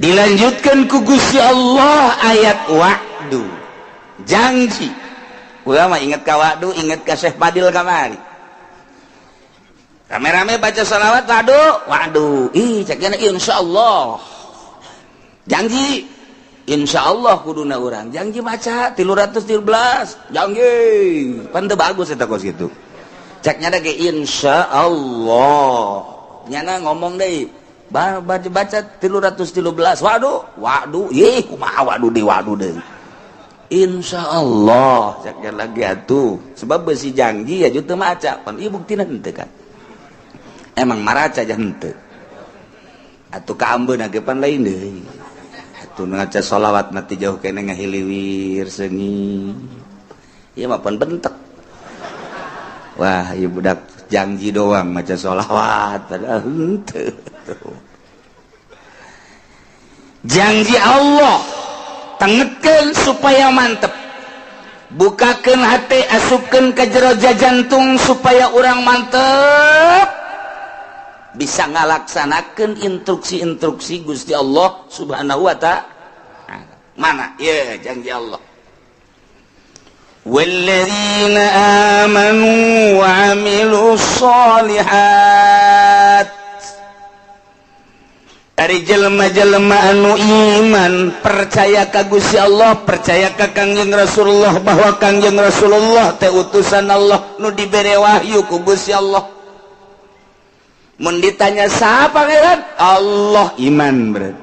Dilanjutkan ku Gusti Allah ayat wa'du, janji. Urang mah inget ka wa'du, inget ka Syekh Fadil kamari. Rame-rame baca salawat wa'du, wa'du. Ih, ceknya insyaallah. Janji insyaallah kuduna urang. Janji maca 313, janji. Pan teu bagus eta kos kitu. Ceknya da ge insyaallah. Nyana ngomong deui, baca baca 313, waduh, waduh, ih kumaha waduh deui, waduh deui. Insyaallah ceknya lagi atuh. Sebab besi janji ya teu maca, pan ieu buktina henteu kan. Emang maraca aja henteu. Atuh kaambeuna ge pan lain deui. Atuh ngaca sholawat mati jauh kene ngahiliwir seungi. Ieu mah pan bentek. Wah, ieu budak janji doang maca sholawat padahal henteu. Janji Allah tengetkeun supaya mantep. Bukakeun hate, asupkeun ka jero jantung supaya urang mantep bisa ngalaksanakeun instruksi-instruksi Gusti Allah Subhanahu wa ta'ala. Mana? Ya, janji Allah. Walladzina amanu wa 'amilus sholihat. Ari jelema-jelema anu iman percaya ka Gusti Allah, percaya ka Kangjeng Rasulullah bahwa Kangjeng Rasulullah teh utusan Allah nu dibere wahyu ku Gusti Allah. Mun ditanya saha pangeran? Allah, iman berarti.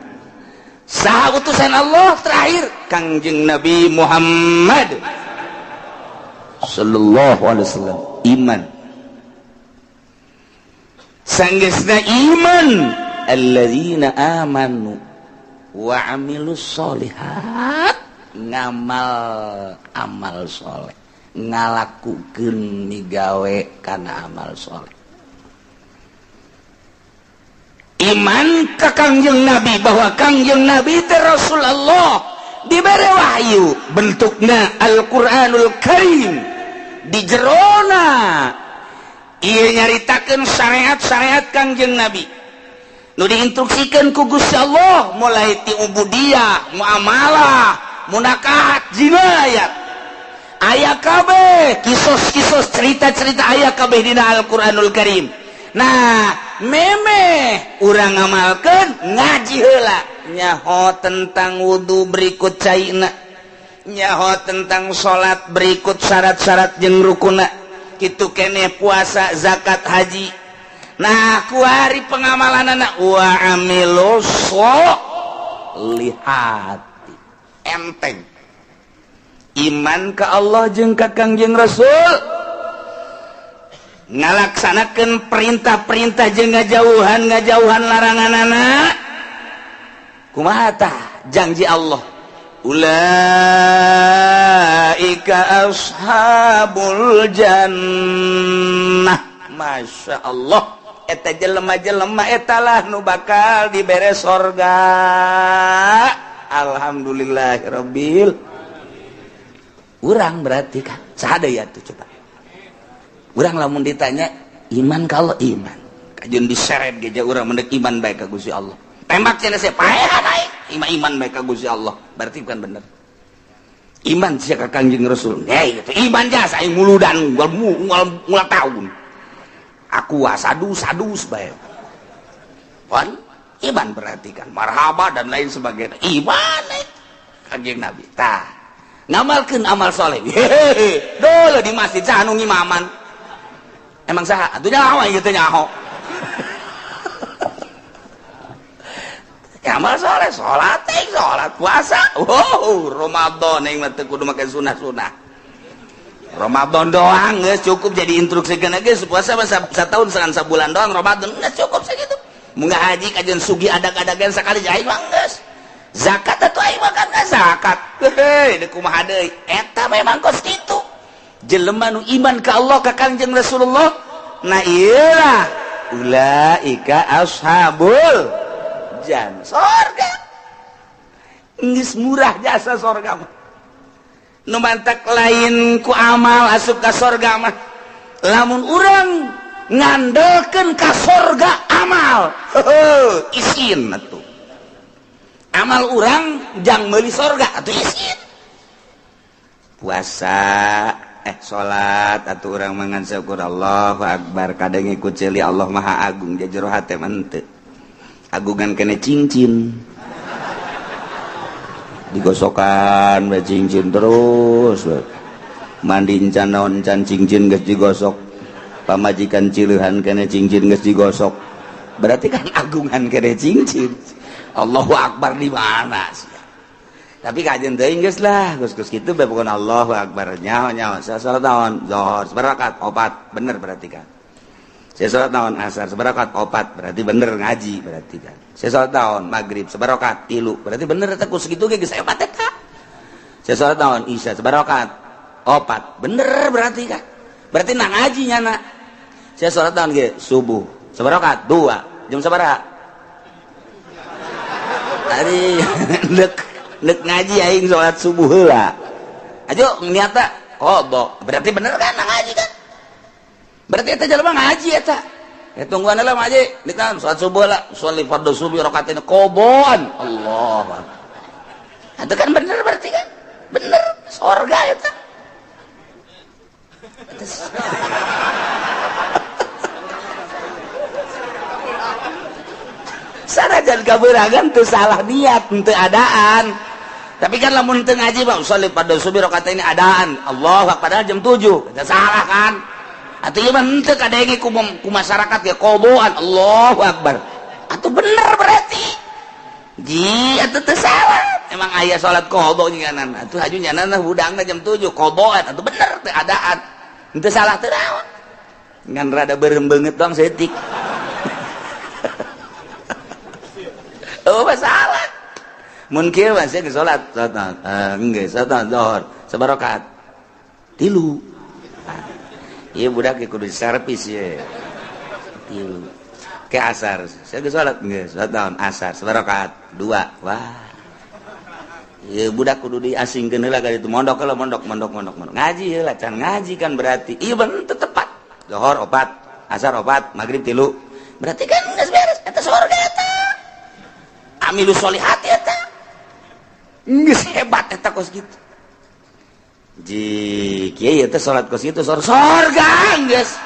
Saha utusan Allah terakhir? Kangjeng Nabi Muhammad sallallahu alaihi wasallam, iman. Sanggeusna iman, alladzina amanu wa amilus solihat, ngamal amal soleh, ngalakukeun migawe kana amal soleh. Iman ka Kangjeng Nabi bahwa Kangjeng Nabi teh Rasulullah, dibere wahyu bentukna Al-Qur'anul Karim, di jerona ieu nyaritakeun syariat-syariat Kangjeng Nabi nu diinstruksikan ku Gusti Allah, mulai ti ubudiyah, muamalah, munakahat, jinayat, aya kabeh kisos-kisos cerita-cerita aya kabeh dina Al-Qur'anul Karim. Nah, memeh urang ngamalkeun ngaji heula, nyaho tentang wudu berikut caina, nyaho tentang salat berikut syarat-syarat jeung rukuna, kitu keneh puasa, zakat, haji. Nah, kuari pengamalan anak wa amilus solihati, enteng iman ke Allah jeung ka Kangjeng Rasul, ngalaksanakeun perintah-perintah jeung ngajauhan larangan anak. Kumaha tah janji Allah? Ulaika ashabul jannah. Masya Allah, eta jelema-jelema etalah nu bakal dibere sorga. Alhamdulillahirabbil. Urang berarti kan saha deui atuh coba. Urang lamun ditanya iman kalau iman, kajeun diseret ge urang mendek iman bae ka Gusti Allah. Tembak cenah sia paehan aing, iman bae ka Gusti Allah. Berarti bukan bener. Iman sia ka Kangjeng Rasul. Hei, gitu. Iman jasa aing muludan ngual tahun. Aku sadus-sadus bae. Pon iman berarti kan marhaba dan lain sebagainya. Iman Kangjeng Nabi. Tah, ngamalkeun amal soleh. Hehehe, dulu di masjid saha nu ngimaman? Emang saha? Atuh nyaho aing teh nyaho. Amal soleh, salat teh, salat puasa. Wow, Ramadan aing mah teu kudu make sunah-sunah. Ramadan doang geus cukup jadi instruksikeun geus puasa mah satahun sabulan doang Ramadan geus cukup sakitu. Mun haji kajeun sugi adag-adagan sakali aing mah geus. Zakat atuh aing mah kan zakat. Heuh, deuk kumaha deui? Eta memang kos kitu. Jelema nu iman ka Allah ka Kangjeng Rasulullah, nah iyalah ulaika ashabul jannah, sorga. Geus murah jasa sorga mah. Nu mantak lain ku amal asup ka sorga mah. Lamun urang ngandelkeun ka sorga amal, heuh, isin atuh. Amal urang jang meuli sorga atuh isin. Puasa, salat atuh urang mangan syukur Allahu akbar, kadang ikut ceuli Allah Maha Agung jero hate mah henteu. Agungan kene cincin. Digosokan bae cincin terus. Mandi encan naon encan cincin geus digosok. Pamajikan cileuhan kene cincin geus digosok. Berarti kan agungan kene cincin. Allahu akbar di mana sih? Tapi kajian teuing geus lah, geus-geus kitu bae pokona Allahu akbar. Nyaho-nyaho saya salat naon? Zuhur sabarakat opat, bener berarti kan. Saya salat naon? Asar sabarakat opat, berarti bener ngaji berarti kan. Saya salat naon? Maghrib sabarakat tilu, berarti bener eta ku sakitu ge geus hebat eta. Saya salat naon? Isya sabarakat opat, bener berarti kan. Berarti nak ngaji nyana. Saya salat naon ge? Subuh sabarakat dua, jam sabaraha? Ari nek ngaji aing salat subuh heula. Ajo niatna qada. Berarti bener kan ngaji kan? Berarti eta jelema ngaji eta. Ya tungguan heula ngaji, ditahan salat subuh lah, sholli fardhu subuh rakaatain qadaan. Allah. Itu kan bener berarti kan? Bener sorga eta. Sanajan kaberangan teu salah niat, teu adaan. Tapi kan lamun teu ngaji mah usolli pada subuh rakaat ini adaan. Allah, padahal jam 7. Eta salah kan? Atuh ieu mah henteu kadenge ku masyarakat ya qodoan Allahu Akbar. Atuh bener berarti. Ji atuh teu salah. Emang aya salat qada nyanan. Atuh haju nyanan hudangna jam 7 qodoan atuh bener teu adaan. Henteu salah teu naon. Ngan rada beureum beungeut doang saeutik. Oh masalah. Mun kieu mah sia geus salat, salat geus salat zuhur sabarakaat. 3. Ieu budak ge kudu servis ye. 3. Ke asar, sia geus salat geus salat naon asar sabarakaat 2. Wah. Ieu budak kudu diasingkeun heula ka ditu mondok heula mondok mondok mondok mondok. Ngaji heula can ngaji kan berarti. Ieu bener teu tepat. Zuhur 4, asar 4, magrib 3. Berarti kan geus beres eta sorga eta. Amilu solihat eta geus hebat eta kos kitu. Ji kieu eta salat kos kitu sorga geus.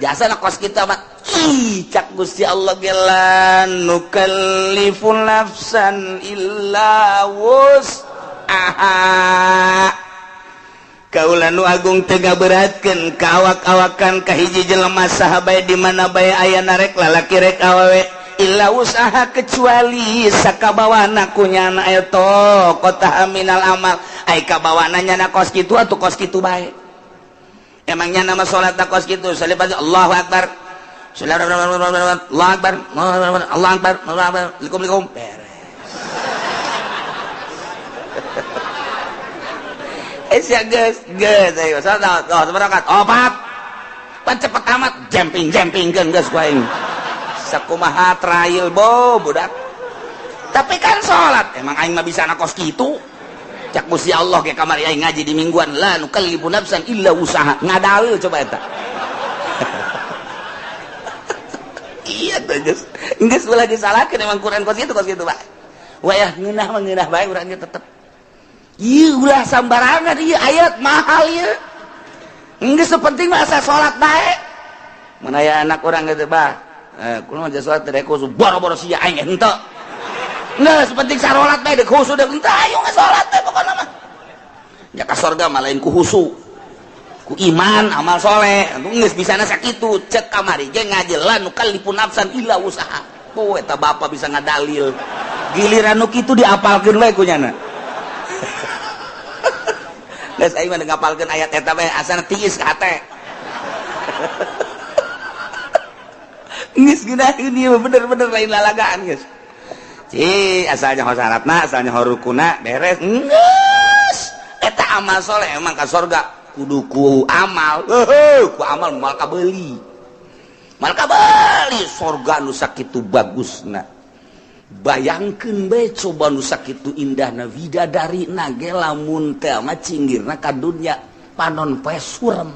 Jasana kos kitu mah ih cak Gusti Allah ge la nukallifu nafsan illa wus'aha. Kaula nu agung teu ngaberatkeun ka awak-awakan ka hiji jelema saha bae di mana bae aya narek lalaki rek awewe illa usaha kecuali sakabawana ku nyana eta kota minal amal ai kabawana nyana kos kitu atuh kos kitu bae. Emang nyana mah salat kos kitu salibat Allahu akbar Allahu akbar Allahu akbar Allahu akbar likum likum beres. Sia geus geus ayo salat oh sabarakat opat pan cepet amat jemping jempingkeun geus ku aing sakumaha trail bo budak. Tapi kan salat emang aing mah bisa na kos kitu. Cak Gusti Allah ge kamari aing ngaji di mingguan la nukallifu nafsan illa usaha ngadalil coba eta. Iya teh geus geus ulah disalahkeun emang Quran kos kitu bae. Wayah ngeunah mah ngeunah bae urang ge tetep. Ieu ulah sambarangan ieu ayat mahal ieu. Geus penting mah asa salat bae. Mun aya anak urang geus bah kulo aja salat teh khusu boro-boro sia aing henteu. Geus penting sarolat bae deuk khusu deuk henteu ayo salat teh pokona mah. Nya ka sorga mah lain ku khusu. Ku iman amal soleh. Geus bisana sakitu cek kamari ge ngaji la nukallifu nafsan illa usaha. Oh eta bapa bisa ngadalil. Giliran nu kitu diapalkeun we ku nyana. Geus aing mah ngapalkeun ayat eta bae asana tiis ka hate. Geus geunaheun ieu bener-bener lain lalagaan geus. Ci asalnya ho syaratna, asalnya ho rukuna beres. Geus. Eta amal soleh emang ka sorga kudu ku amal. Heuh, ku amal moal kabeuli. Moal kabeuli sorga nu sakitu bagusna. Bayangkeun bae coba nu sakitu indahna widadari na ge lamun teh mah cinggirna ka dunya panon poe surem.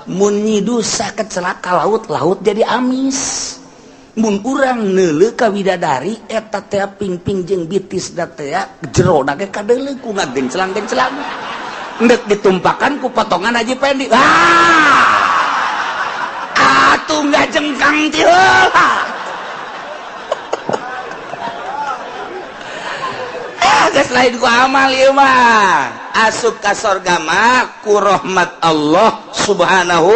Mun nyidusa kecelaka laut, laut jadi amis. Mun urang neuleuh ka widadari eta teh pingping jeung bitis da teh jerona ge kadeuleuh ku ngagencelang-gencelang. Endek ditumpakan ku potongan Haji Pendi. Ah! Atuh ngajengkang ti heula. Ah, geus lain ku amal ieu mah. Asup ka sorga mah ku rahmat Allah Subhanahu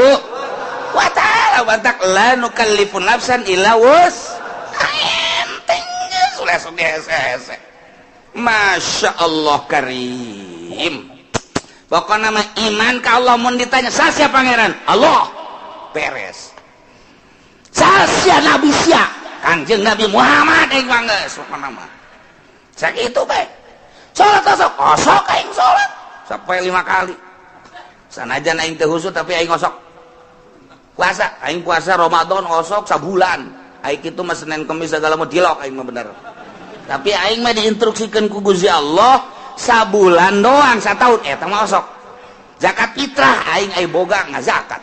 wa ta'ala. Batak la nukallifu nafsan illa wus. Enteng geus ulah sok hese-hese. Masya Allah karim. Pokokna mah iman ka Allah mun ditanya sasia pangeran? Allah. Beres. Sasia nabi sia? Kanjeng Nabi Muhammad aing mah geus pokona mah. Sakitu bae. Salat osok, osok aing salat sampai 5 kali. Sanajan aing teu khusyuk tapi aing osok. Puasa, aing puasa Ramadan osok sabulan. Aing kitu mah Senin Kemis segala mah dilok aing mah bener. Tapi aing mah diinstruksikeun ku Gusti Allah sabulan doang sataun eta mah osok. Zakat fitrah aing aya boga ngazakat.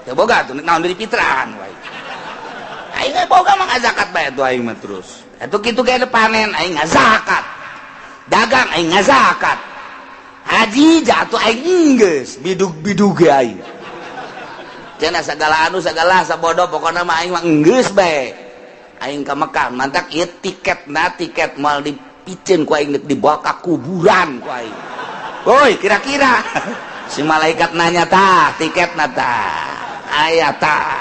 Teu boga tuh naon dari fitrahan wae. Aing aya boga mah ngazakat bae tuh aing mah terus. Atuh kitu ge panen aing ngazakat. Dagang aing ngazakat. Haji jatuh aing geus bidug-bidug ge aing. Cenah segala anu segala sabodo pokona mah aing mah geus bae. Aing ka Mekah mantak ieu tiketna tiket moal dipiceun ku aing dibawa ka kuburan ku aing. Woi, kira-kira si malaikat nanya tah tiketna tah aya tah.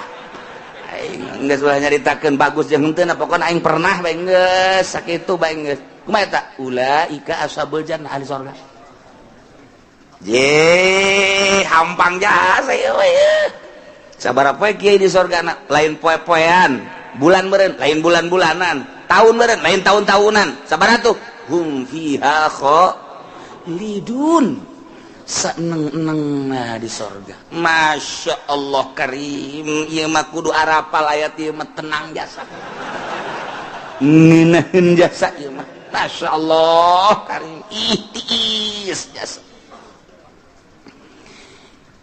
Aing geus ulah nyaritakeun bagus jeung henteu pokona aing pernah bae geus sakitu bae geus. Kumaha eta? Ulaika ashabul jannah ahli surga. Je, hampang jasa ieu we. Sabaraha poe kiai di surga lain poe-poean, bulan meureun lain bulan-bulanan, tahun meureun lain tahun-tahunan. Sabaraha tuh? Hum fiha khalidun. Seneng-enengna di sorga. Masya Allah karim, ieu mah kudu arapal ayat ieu mah tenang jasa. Ngeunaheun jasa ieu mah. Masya Allah karim, ih tiis jasa.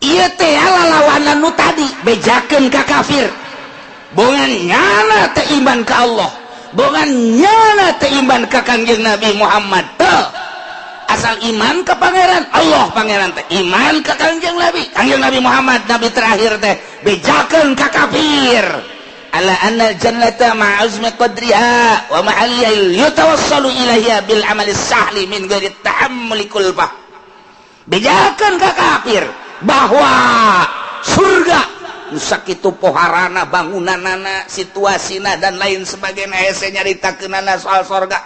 Ieu teh lalawanan nu tadi bejakeun ka kafir. Bongan nyana teh iman ka Allah, bongan nyana teh iman ka Kangjeng Nabi Muhammad teh. Asal iman ke pangeran Allah, pangeran teh iman ke Kangjeng Nabi, Kangjeng Nabi Muhammad nabi terakhir teh bejakeun ka kafir. Ala anna jannata ma'azmi qadriha wa mahalliha yutawassalu ilaiha bil amali sahli min ghairi tahammuli kulfah. Bejakeun ka kafir bahwa surga nu sakitu poharana, bangunanana, situasina dan lain sebagainya, hese nyaritakeunana soal sorga.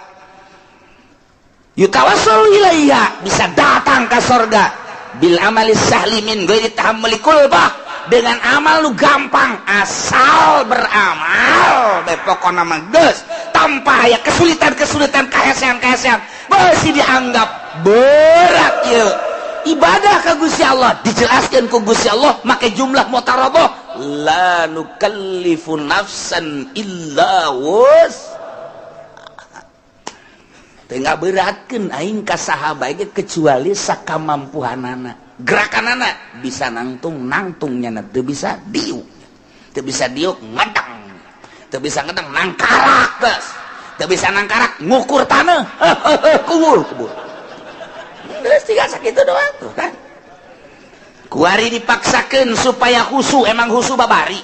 Yutawassalu ilaiha, bisa datang ke sorga bil amali sahli min ghairi tahammuli kulfah, dengan amal lu gampang asal beramal bae pokona mah geus tanpa aya kesulitan-kesulitan, kahesean-kahesean beusi dianggap berat ieu ibadah ka Gusti Allah. Dijelaskeun ku Gusti Allah make jumlah mutarabah, la nukallifu nafsan illa wus. Teu ngaberatkeun aing ka saha bae kecuali sakamampuhanana. Gerakanana bisa nangtung nangtung, nyana teu bisa diuk, teu bisa diuk ngedang, teu bisa ngedang nangkarak, geus teu bisa nangkarak ngukur tanah, kubur kubur geus tiga sakitu doang tuh kan. Kuari dipaksakeun supaya khusu, emang khusu babari.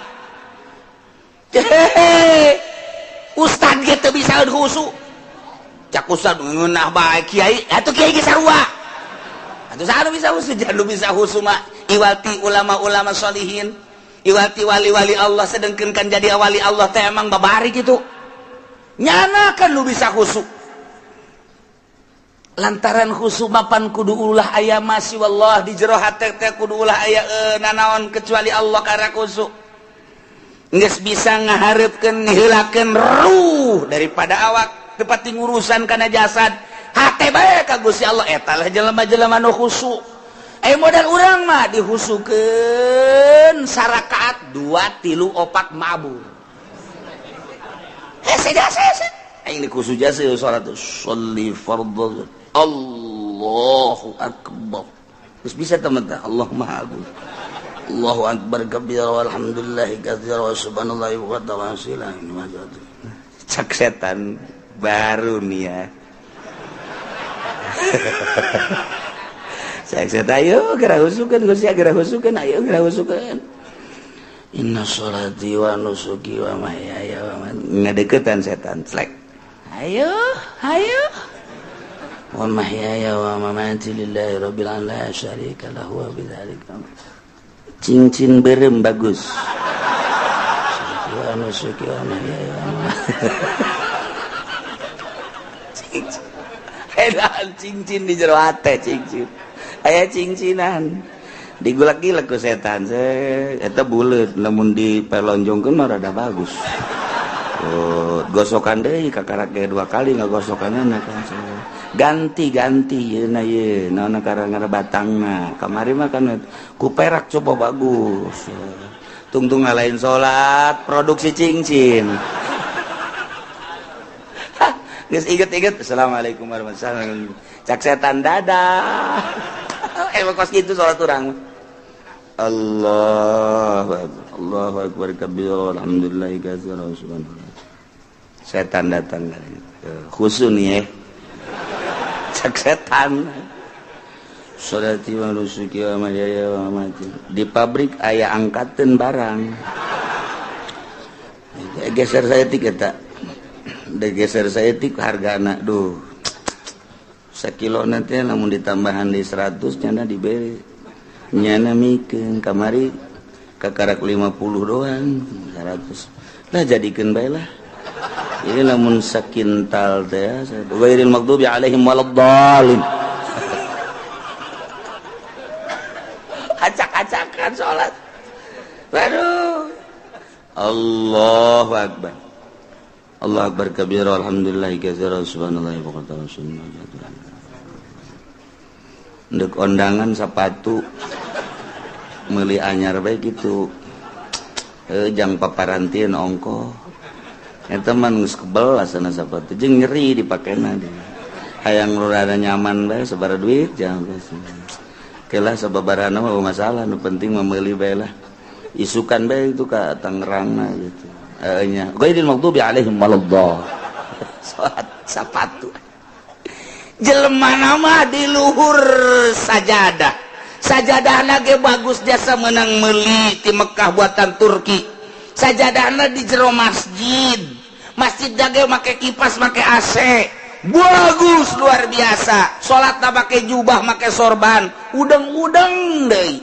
Hehehe, ustad ge teu bisa khusu. Cak ustad ngeunah bae kiai, atuh kiai ge sarua. Atuh saha nu bisa khusu? Jangan nu bisa khusu mah iwati ulama-ulama sholihin, iwati wali-wali Allah. Sedengkeun kan jadi wali Allah teh emang babari gitu. Nyana kan nu bisa khusu. Lantaran khusu mapan kudu ulah aya masih wallah di jero hate teh kudu ulah aya nanaon kecuali Allah karena khusu. Geus bisa ngahareupkeun ngiheulakeun ruh daripada awak teu ngurusan kana jasad. Hate bae ka Gusti Allah, eta lah jelema-jelema nu khusu. Modal urang mah dihusukeun sarakaat 2 3 4 mabur. Hese jasa hese. Aing dikhusu jasa salat sholli fardhu Allahu akbar. Terus bisa teman teh Allah Maha Agung. Allahu akbar kabira walhamdulillahi katsira wa subhanallahi wa ta'ala. Cak setan baru nih ya. Saya ayo geura husukeun Gusti, geura husukeun, ayo geura husukeun. Inna sholati wa nusuki wa mahyaya wa mamati. Ngadeukeutan setan slek. Ayo, ayo. Wa mahyaya wa mamati lillahi rabbil alamin la syarika lahu wa bidzalika. Cincin berem bagus. Wa nusuki wa mahyaya wa mamati. Cincin. Edan cincin di jero hate cincin. Aya cincinan. Digulak-gilak ku setan. Eta buleut lamun dipelonjongkeun mah rada bagus. Oh, gosokan deui kakarak ge 2 kali ngagosokanna kan. Ganti-ganti yeuna ye naon karang batangna. Kamari mah kan ku perak coba bagus. Tungtung lain salat produksi cincin. Geus inget-inget assalamualaikum warahmatullahi wabarakatuh. Cak setan dadah. Emang kos kitu salat urang. Allahu akbar. Allahu akbar kabira walhamdulillahi katsira subhanallah. Setan datang khusu nih ya. Cak setan. Sholati wa nusuki wa mahyaya wa mamati. Di pabrik aya angkateun barang. Geser saya tiga tak. Geser saeutik hargana duh. Sakilo nanti lamun ditambahan di 100 nyana diberi. Nyana mikeun kamari kakarak 50 doang 100. Lah jadikeun bae lah. Ini lamun sakintal teh ghairil maghdubi alaihim waladdallin. Acak-acakan salat. Waduh. Allahu akbar. Allah akbar kabira alhamdulillah katsira subhanallah wa bihamdihi. Ndek ondangan sepatu meuli anyar bae kitu. Jang paparantieun ongkoh. Eta mah geus kebel asana sepatu jeung nyeri dipakena. Hayang nu rada nyaman bae sabaraha duit jang. Kelah sababarana mah masalah nu penting mah meuli bae lah. Isukan bae itu ka Tangerangna gitu. Nya ghairil maghdubi alaihim waladdallin. Salat sapatu jelema nama di luhur sajadah. Sajadahna ge bagus jasa menang meuli ti Mekah buatan Turki. Sajadahna di jero masjid. Masjid ge make kipas make AC. Bagus luar biasa. Salatna make jubah make sorban, udeng-udeng deui.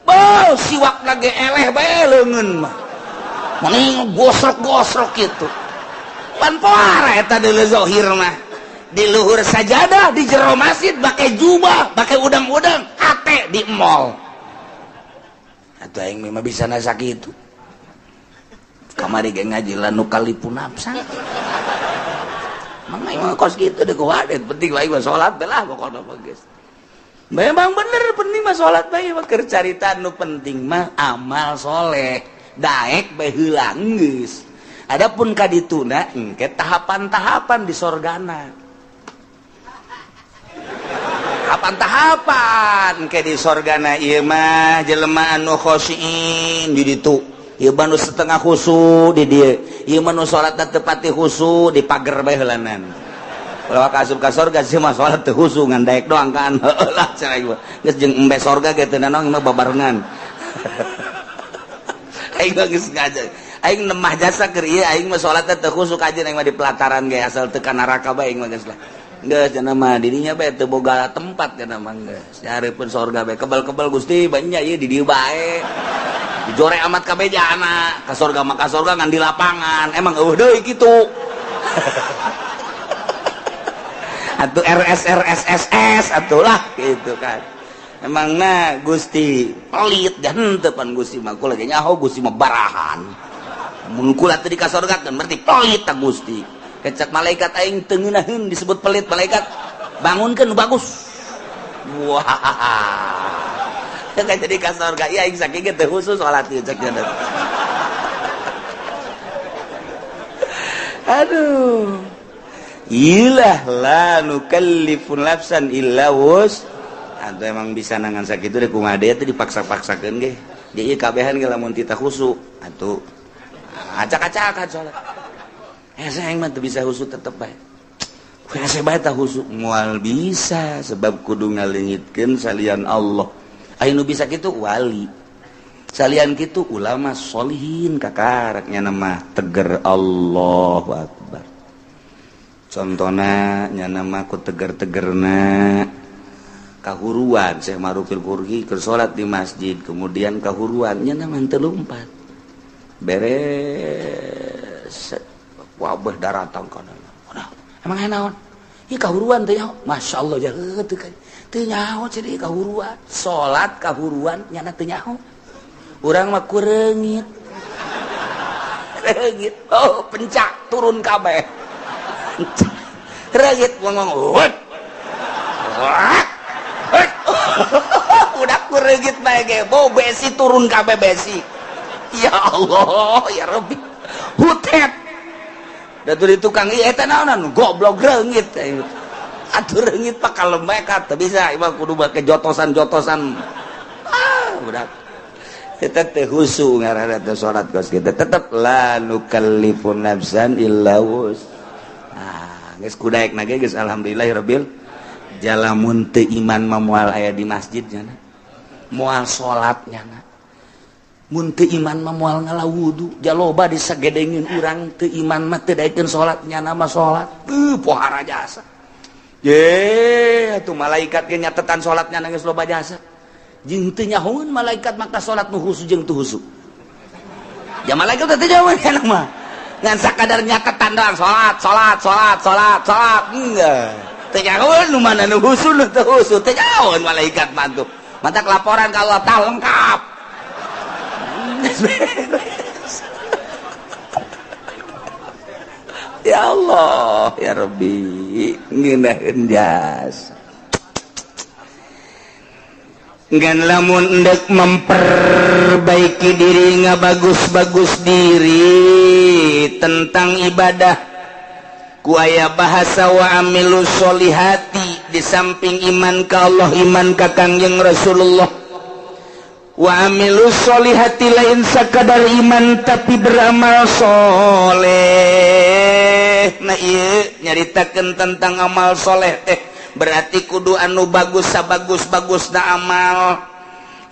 Beuh siwakna ge eleh bae leungeun mah. Mending gosrok-gosrok gitu. Pan poara eta deuleu zahir mah. Di luhur sajadah di jero masjid make jubah, make udang-udang, hate di mall. Atuh aing mah bisa na sakitu. Kamari ge ngaji la nu kalipu nafsa. Mang aing mah kos kitu deuk wadet, penting aing mah salat bae lah pokona mah geus. Memang bener penting mah salat bae mah keur carita nu penting mah amal soleh. Daek bae heula geus. Adapun ka dituna engke tahapan-tahapan di sorgana. Tahapan-tahapan engke di sorgana ieu mah jelema anu khosyin di ditu. Ieu mah nu setengah khusu di dieu. Ieu mah nu salatna teu pati khusu di pager bae heulanan. Ulah ka asup ka sorga sih mah salat teu khusu ngan daek doang kan. Heueuh lah cenah ieu. Geus jeung embe sorga ge teu nanaon mah babarengan. Aing geus ngaji. Aing nemah jasa keur ieu aing mah salatna teu khusuk aja aing mah di pelataran ge asal teu ka neraka bae aing mah geus lah. Geus cenah mah dirinya bae teu boga tempat cenah mah geus. Dihareupeun sorga bae kebal-kebal Gusti banyak ieu di dieu bae. Dijore amat kabeh jana ka sorga mah ka sorga ngan di lapangan. Emang eueuh deui kitu. Atuh RS RS SS atuh lah gitu kan. Emang na Gusti pelit dan henteu pan Gusti mah kula ge nyaho Gusti mah barahan. Mun kula teu dikasorgakeun berarti pelit ta Gusti. Kecak malaikat aing teu ngeunaheun disebut pelit malaikat. Bangunkeun nu bagus. Wah. Teu jadi ka sorga ieu aing saking ge teu khusus salat ieu cek nya. Aduh. Ilah la nukallifu nafsan illa wus. Atau emang bisa nangan sakitu deh kumaha deui teh dipaksa-paksakeun ge. Di ieu kabehan ge lamun tita khusu atuh acak-acakan salat. Hese aing mah teu bisa khusu tetep bae. Hese bae tah khusu moal bisa sebab kudu ngaleungitkeun salian Allah. Aya nu bisa kitu wali. Salian kitu ulama solihin kakarak nya mah teger Allahu akbar. Contona nya mah ku teger-tegerna kahuruan Syekh Ma'rufil Qurhi keur salat di masjid kemudian kahuruan nya mah teu lumpat beres wabah daratang kana. Emang aya naon? Ieu kahuruan teh nyaho. Masyaallah jaeu teu teu nyaho cenah kahuruan. Salat kahuruan nyana teu nyaho. Urang mah kureungit. Reungit. Oh, pencak turun kabeh. Reungit ngomong. Udah kureungit bae ge, bau besi turun kabeh besi. Ya Allah, ya Rabbi. Hutet. Da di tukang ieu eta naonan goblok reungit. Atuh reungit pak kalem bae ka teu bisa ieu mah kudu make jotosan-jotosan. Ah, udah. Eta teh khusu ngaranna teh salat kos kitu. Tetep la nukallifu nafsan illa wus. Ah, geus kudaekna ge geus alhamdulillahirabbil jalamun teu iman mah moal aya di masjid nya. Moal salat nya. Mun teu iman mah moal ngala wudu. Jaloba disagedengin urang teu iman mah teu daekeun salat, nyana mah salat. Teu pohara jasa. Ye, atuh malaikat ge nyatetan salatnya geus loba jasa. Jeung teu nyahoeun malaikat maka salat nu khusu jeung teu khusu. Ya malaikat teh teu nyahoeun kana mah. Ngan sakadar nyatetan doang salat, salat, salat, salat, salat. Enggak. Teu nyahoeun nu mana nu khusu nu teu khusu, teu nyahoeun malaikat mah tuh. Matak laporan ka Allah tah lengkap. Ya Allah, ya Rabbi, ngeunaheun jasa. Ngan lamun endek memperbaiki diri, ngabagus-bagus diri tentang ibadah, ku aya bahasa wa amilu sholihati, di samping iman ka Allah, iman ka Kangjeng Rasulullah. Wa amilu sholihati lain sakadar iman tapi beramal soleh. Nah ieu nyaritakeun tentang amal soleh teh berarti kudu anu bagus sabagus-bagusna amal.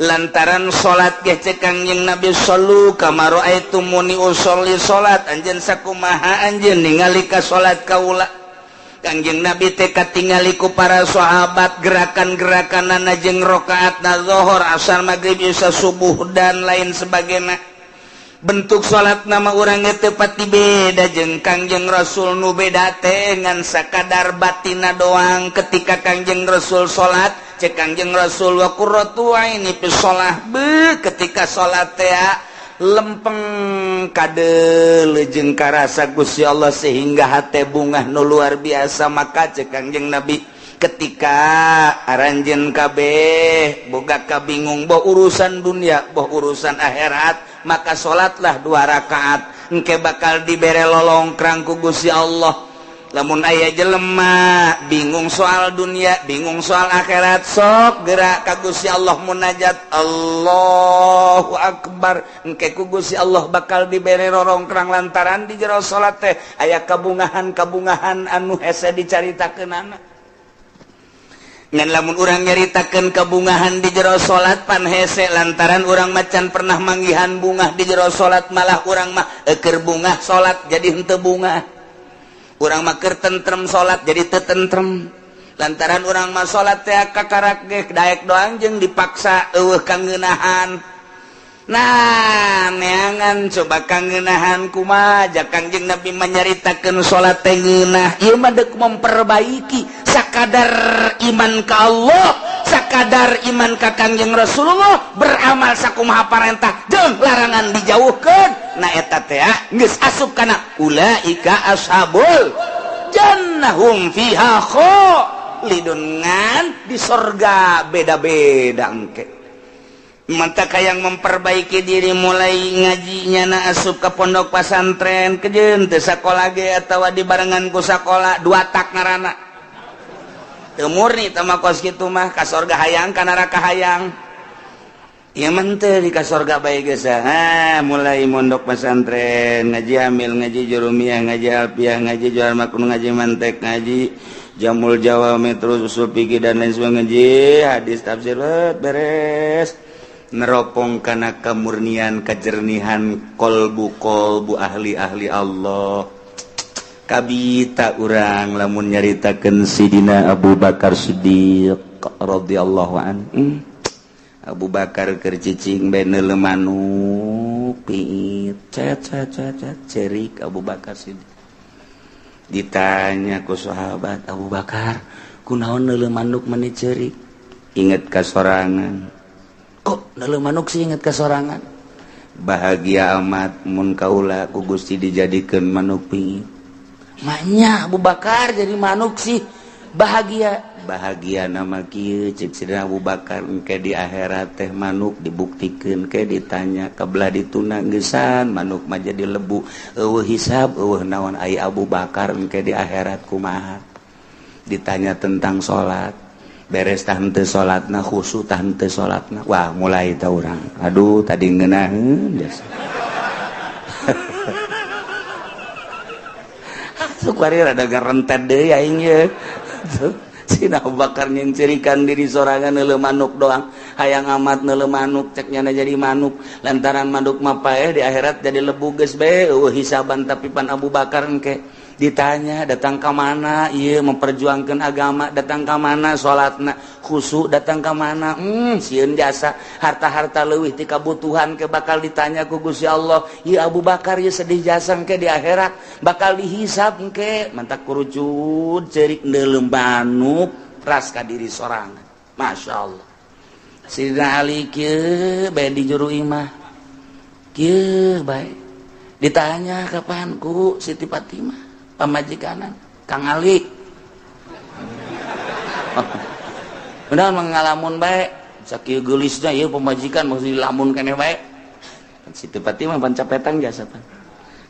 Lantaran salat ge cek Kangjeng Nabi sallu kama raaitumuni usolli, salat anjeun sakumaha anjeun ningali ka salat kaula. Kangjeng Nabi teh katingali ku para sahabat gerakan-gerakanana jeung rakaatna zuhur, asar, magrib, isya, subuh dan lain sebagainya. Bentuk salat nama urang teu pati beda jeung Kangjeng Rasul, nu beda teh ngan sakadar batina doang. Ketika Kangjeng Rasul salat, cek Kangjeng Rasul wa qurratu aini fi shalah, be ketika salat teh lempeng kadeuleu jeung karasa Gusti Allah sehingga hate bungah nu luar biasa. Maka cek Kangjeng Nabi ketika aranjeun kabeh boga kabingung boh urusan dunia boh urusan akhirat, maka salatlah 2 rakaat engke bakal dibere lolongkrang ku Gusti Allah. Lamun aya jelema bingung soal dunia, bingung soal akhirat, sok gerak ka Gusti Allah munajat Allahu Akbar, engke ku Gusti Allah bakal dibere rorongkrang lantaran di jero salat teh aya kabungahan-kabungahan anu hese dicaritakeunana. Ngan lamun urang nyaritakeun kabungahan di jero salat pan hese, lantaran urang macan pernah manggihan bungah di jero salat, malah urang mah eukeur bungah salat jadi henteu bungah. Urang mah keur tentrem salat jadi teu tentrem. Lantaran urang mah salat teh kakarak ge daek doang jeung dipaksa eueuh kangeunahan. Nah, neangan coba kangeunahan kumaha ja Kangjeng Nabi manyaritakeun salat teh ngeunah. Ieu mah deuk memperbaiki sakadar iman ka Allah, sakadar iman ka Kangjeng Rasulullah, beramal sakumaha parentah jeung larangan dijauhkeun. Nah eta teh geus asup kana ulaika ashabul jannah hum fiha khalidun, ngan di sorga beda-beda engke. Mantap yang memperbaiki diri mulai ngajinya na asup ke pondok pesantren kejeun teu sakola ge atawa dibarengan ku sakola dua tak ngaranna. Teu murni teh mah kos kitu mah ka sorga hayang ka neraka hayang. Ieu mah teu di ka sorga bae geus. Ha, mulai mondok pesantren, ngaji amil, ngaji jurumiyah, ngaji alfiah, ngaji jual makun, ngaji mantek, ngaji jamul jawami, terus usul fikih dan lain sebagainya, ngaji hadis tafsir beres. Neropong kana kemurnian kejernihan kolbu-kolbu ahli-ahli Allah. Kabita urang lamun nyaritakeun Sidina Abu Bakar Siddiq radhiyallahu anhu. Abu Bakar keur cicing bae neuleu manuk piit cet cet cet cet cerik Abu Bakar Siddiq. Ditanya ku sahabat, Abu Bakar kunaon neuleu manuk meni cerik? Inget ka sorangan. Kok neuleu manuk sih inget ka sorangan? Bahagia amat mun kaula ku Gusti dijadikeun manuk piit. Maknya Abu Bakar jadi manuk sih bahagia. Bahagia nama kieu cek Sidina Abu Bakar engke di akhirat teh manuk dibuktikeun ke ditanya kabelah dituna geusan manuk mah jadi lebu eueuh hisab eueuh naon ai Abu Bakar engke di akhirat kumaha. Ditanya tentang salat, beres tah henteu salatna, khusu tah henteu salatna. Wah, mulai tah urang. Aduh, tadi ngeunaheun biasa. Sukwari rada garentet deui aing ye. Sina Abu Bakar nyeuncerikan diri sorangan neuleu manuk doang. Hayang amat neuleuh manuk, cek nyana jadi manuk, lantaran manuk mah paeh, di akhirat jadi lebu geus bae, euweuh hisaban. Tapi pan Abu Bakar engke ditanya, datang ke mana iya memperjuangkan agama, datang ke mana salatna khusyuk, datang ke mana sieun jasa harta-harta leuwih ti kabutuhan, ke bakal ditanya ku Gusti Allah. Ieu Abu Bakar ieu sedih jasa, ke di akhirat bakal dihisab ke. Mantak kurucut cerik neuleuh manuk, ras ka diri sorangan. Masya Allah, Sidina Ali kieu bae di juru imah, kieu bae ditanya kapan ku Siti Fatimah pamajikanan, "Kang Ali, benar mengalamun bae sakieu geulisna ieu pamajikan, mesti lamun keneh bae." Siti Fatimah pan capetang jasa, pan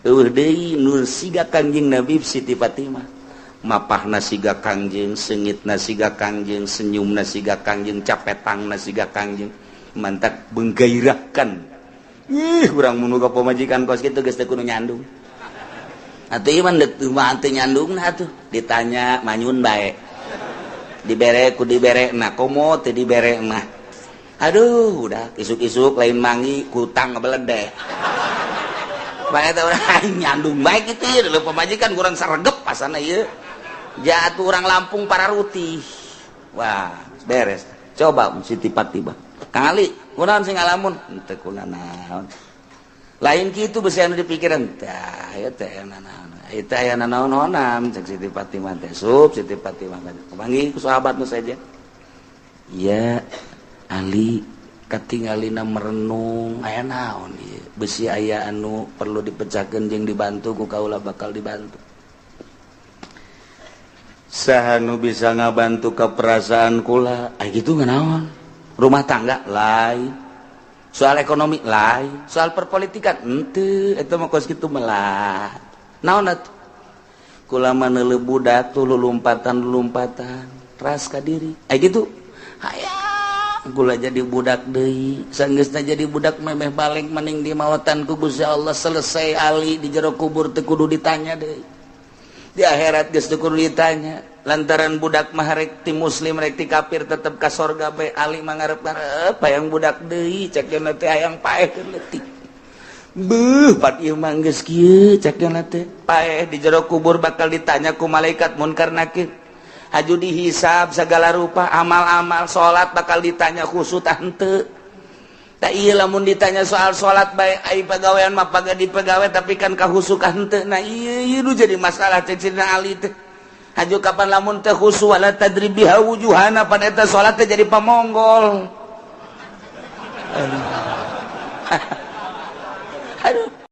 euweuh deui nur siga Kangjeng Nabi. Siti Fatimah mapahna siga Kangjeng, seungitna siga Kangjeng, senyumna siga Kangjeng, capetangna siga Kangjeng, mantak menggairahkan. Ih, urang mun boga pamajikan kos kitu geus teu kudu nyandung atuh. Ieu mah mah teu nyandungna atuh. Ditanya manyun bae, dibere ku dibere na, komo teu dibere mah aduh, udah isuk-isuk lain mangi kutang ngebeledeh bae teh. Urang nyandung bae kitu ieu pamajikan kurang saregep pasana ieu jatuh orang Lampung para rutih. Wah, beres. Coba Siti Fatimah, "Kang Ali, kunaon sing ngalamun?" "Henteu kunanaon." "Lain kitu, besi anu dipikiran tah ya teh nanaon itu, aya nanaon-naonan," cek Siti Fatimah teh. Sup Siti Fatimah kepanggih ku sahabat nu saja. "Ya Ali, katingalina merenung, aya naon ieu? Besi aya anu perlu dipecahkeun jeung dibantu ku kaula, bakal dibantu." "Saha nu bisa ngabantu ke perasaan kula?" "Ah, gitu naon? Rumah tangga lain, soal ekonomi lain, soal perpolitikan ente, itu mah kos kitu melah. Naon atuh?" "Kula mah neuleuh budak tuh lulumpatan lulumpatan, ras ka diri. Ah, gitu hayang kula jadi budak deui. Sanggeusna jadi budak memeh balik maning di mawatan ku Gusti Allah, selesai Ali. Di jero kubur teu kudu ditanya deui, di akhirat geus teu kudu ditanya, lantaran budak mah rek ti muslim rek ti kafir tetep ka sorga bae. Ali mah ngarep-ngarep hayang budak deui, cek teh, hayang paeh keur leutik. Beuh, pat ieu mah geus kieu," cek teh. Paeh di jero kubur bakal ditanya ku malaikat munkar nakir, haju dihisab segala rupa amal-amal, salat bakal ditanya khusyuk tah henteu. Tak iya, lamun ditanya soal salat bae, ai pagawean mah paga di pegawai, tapi kan kahusuk henteu. Nah, iya iya nu jadi masalah, cek Sidina Ali teh. Haju kapan lamun teh khusyuk, wala tadrib biha wujuhana, pan eta salat teh jadi pamonggol. Aduh. Aduh.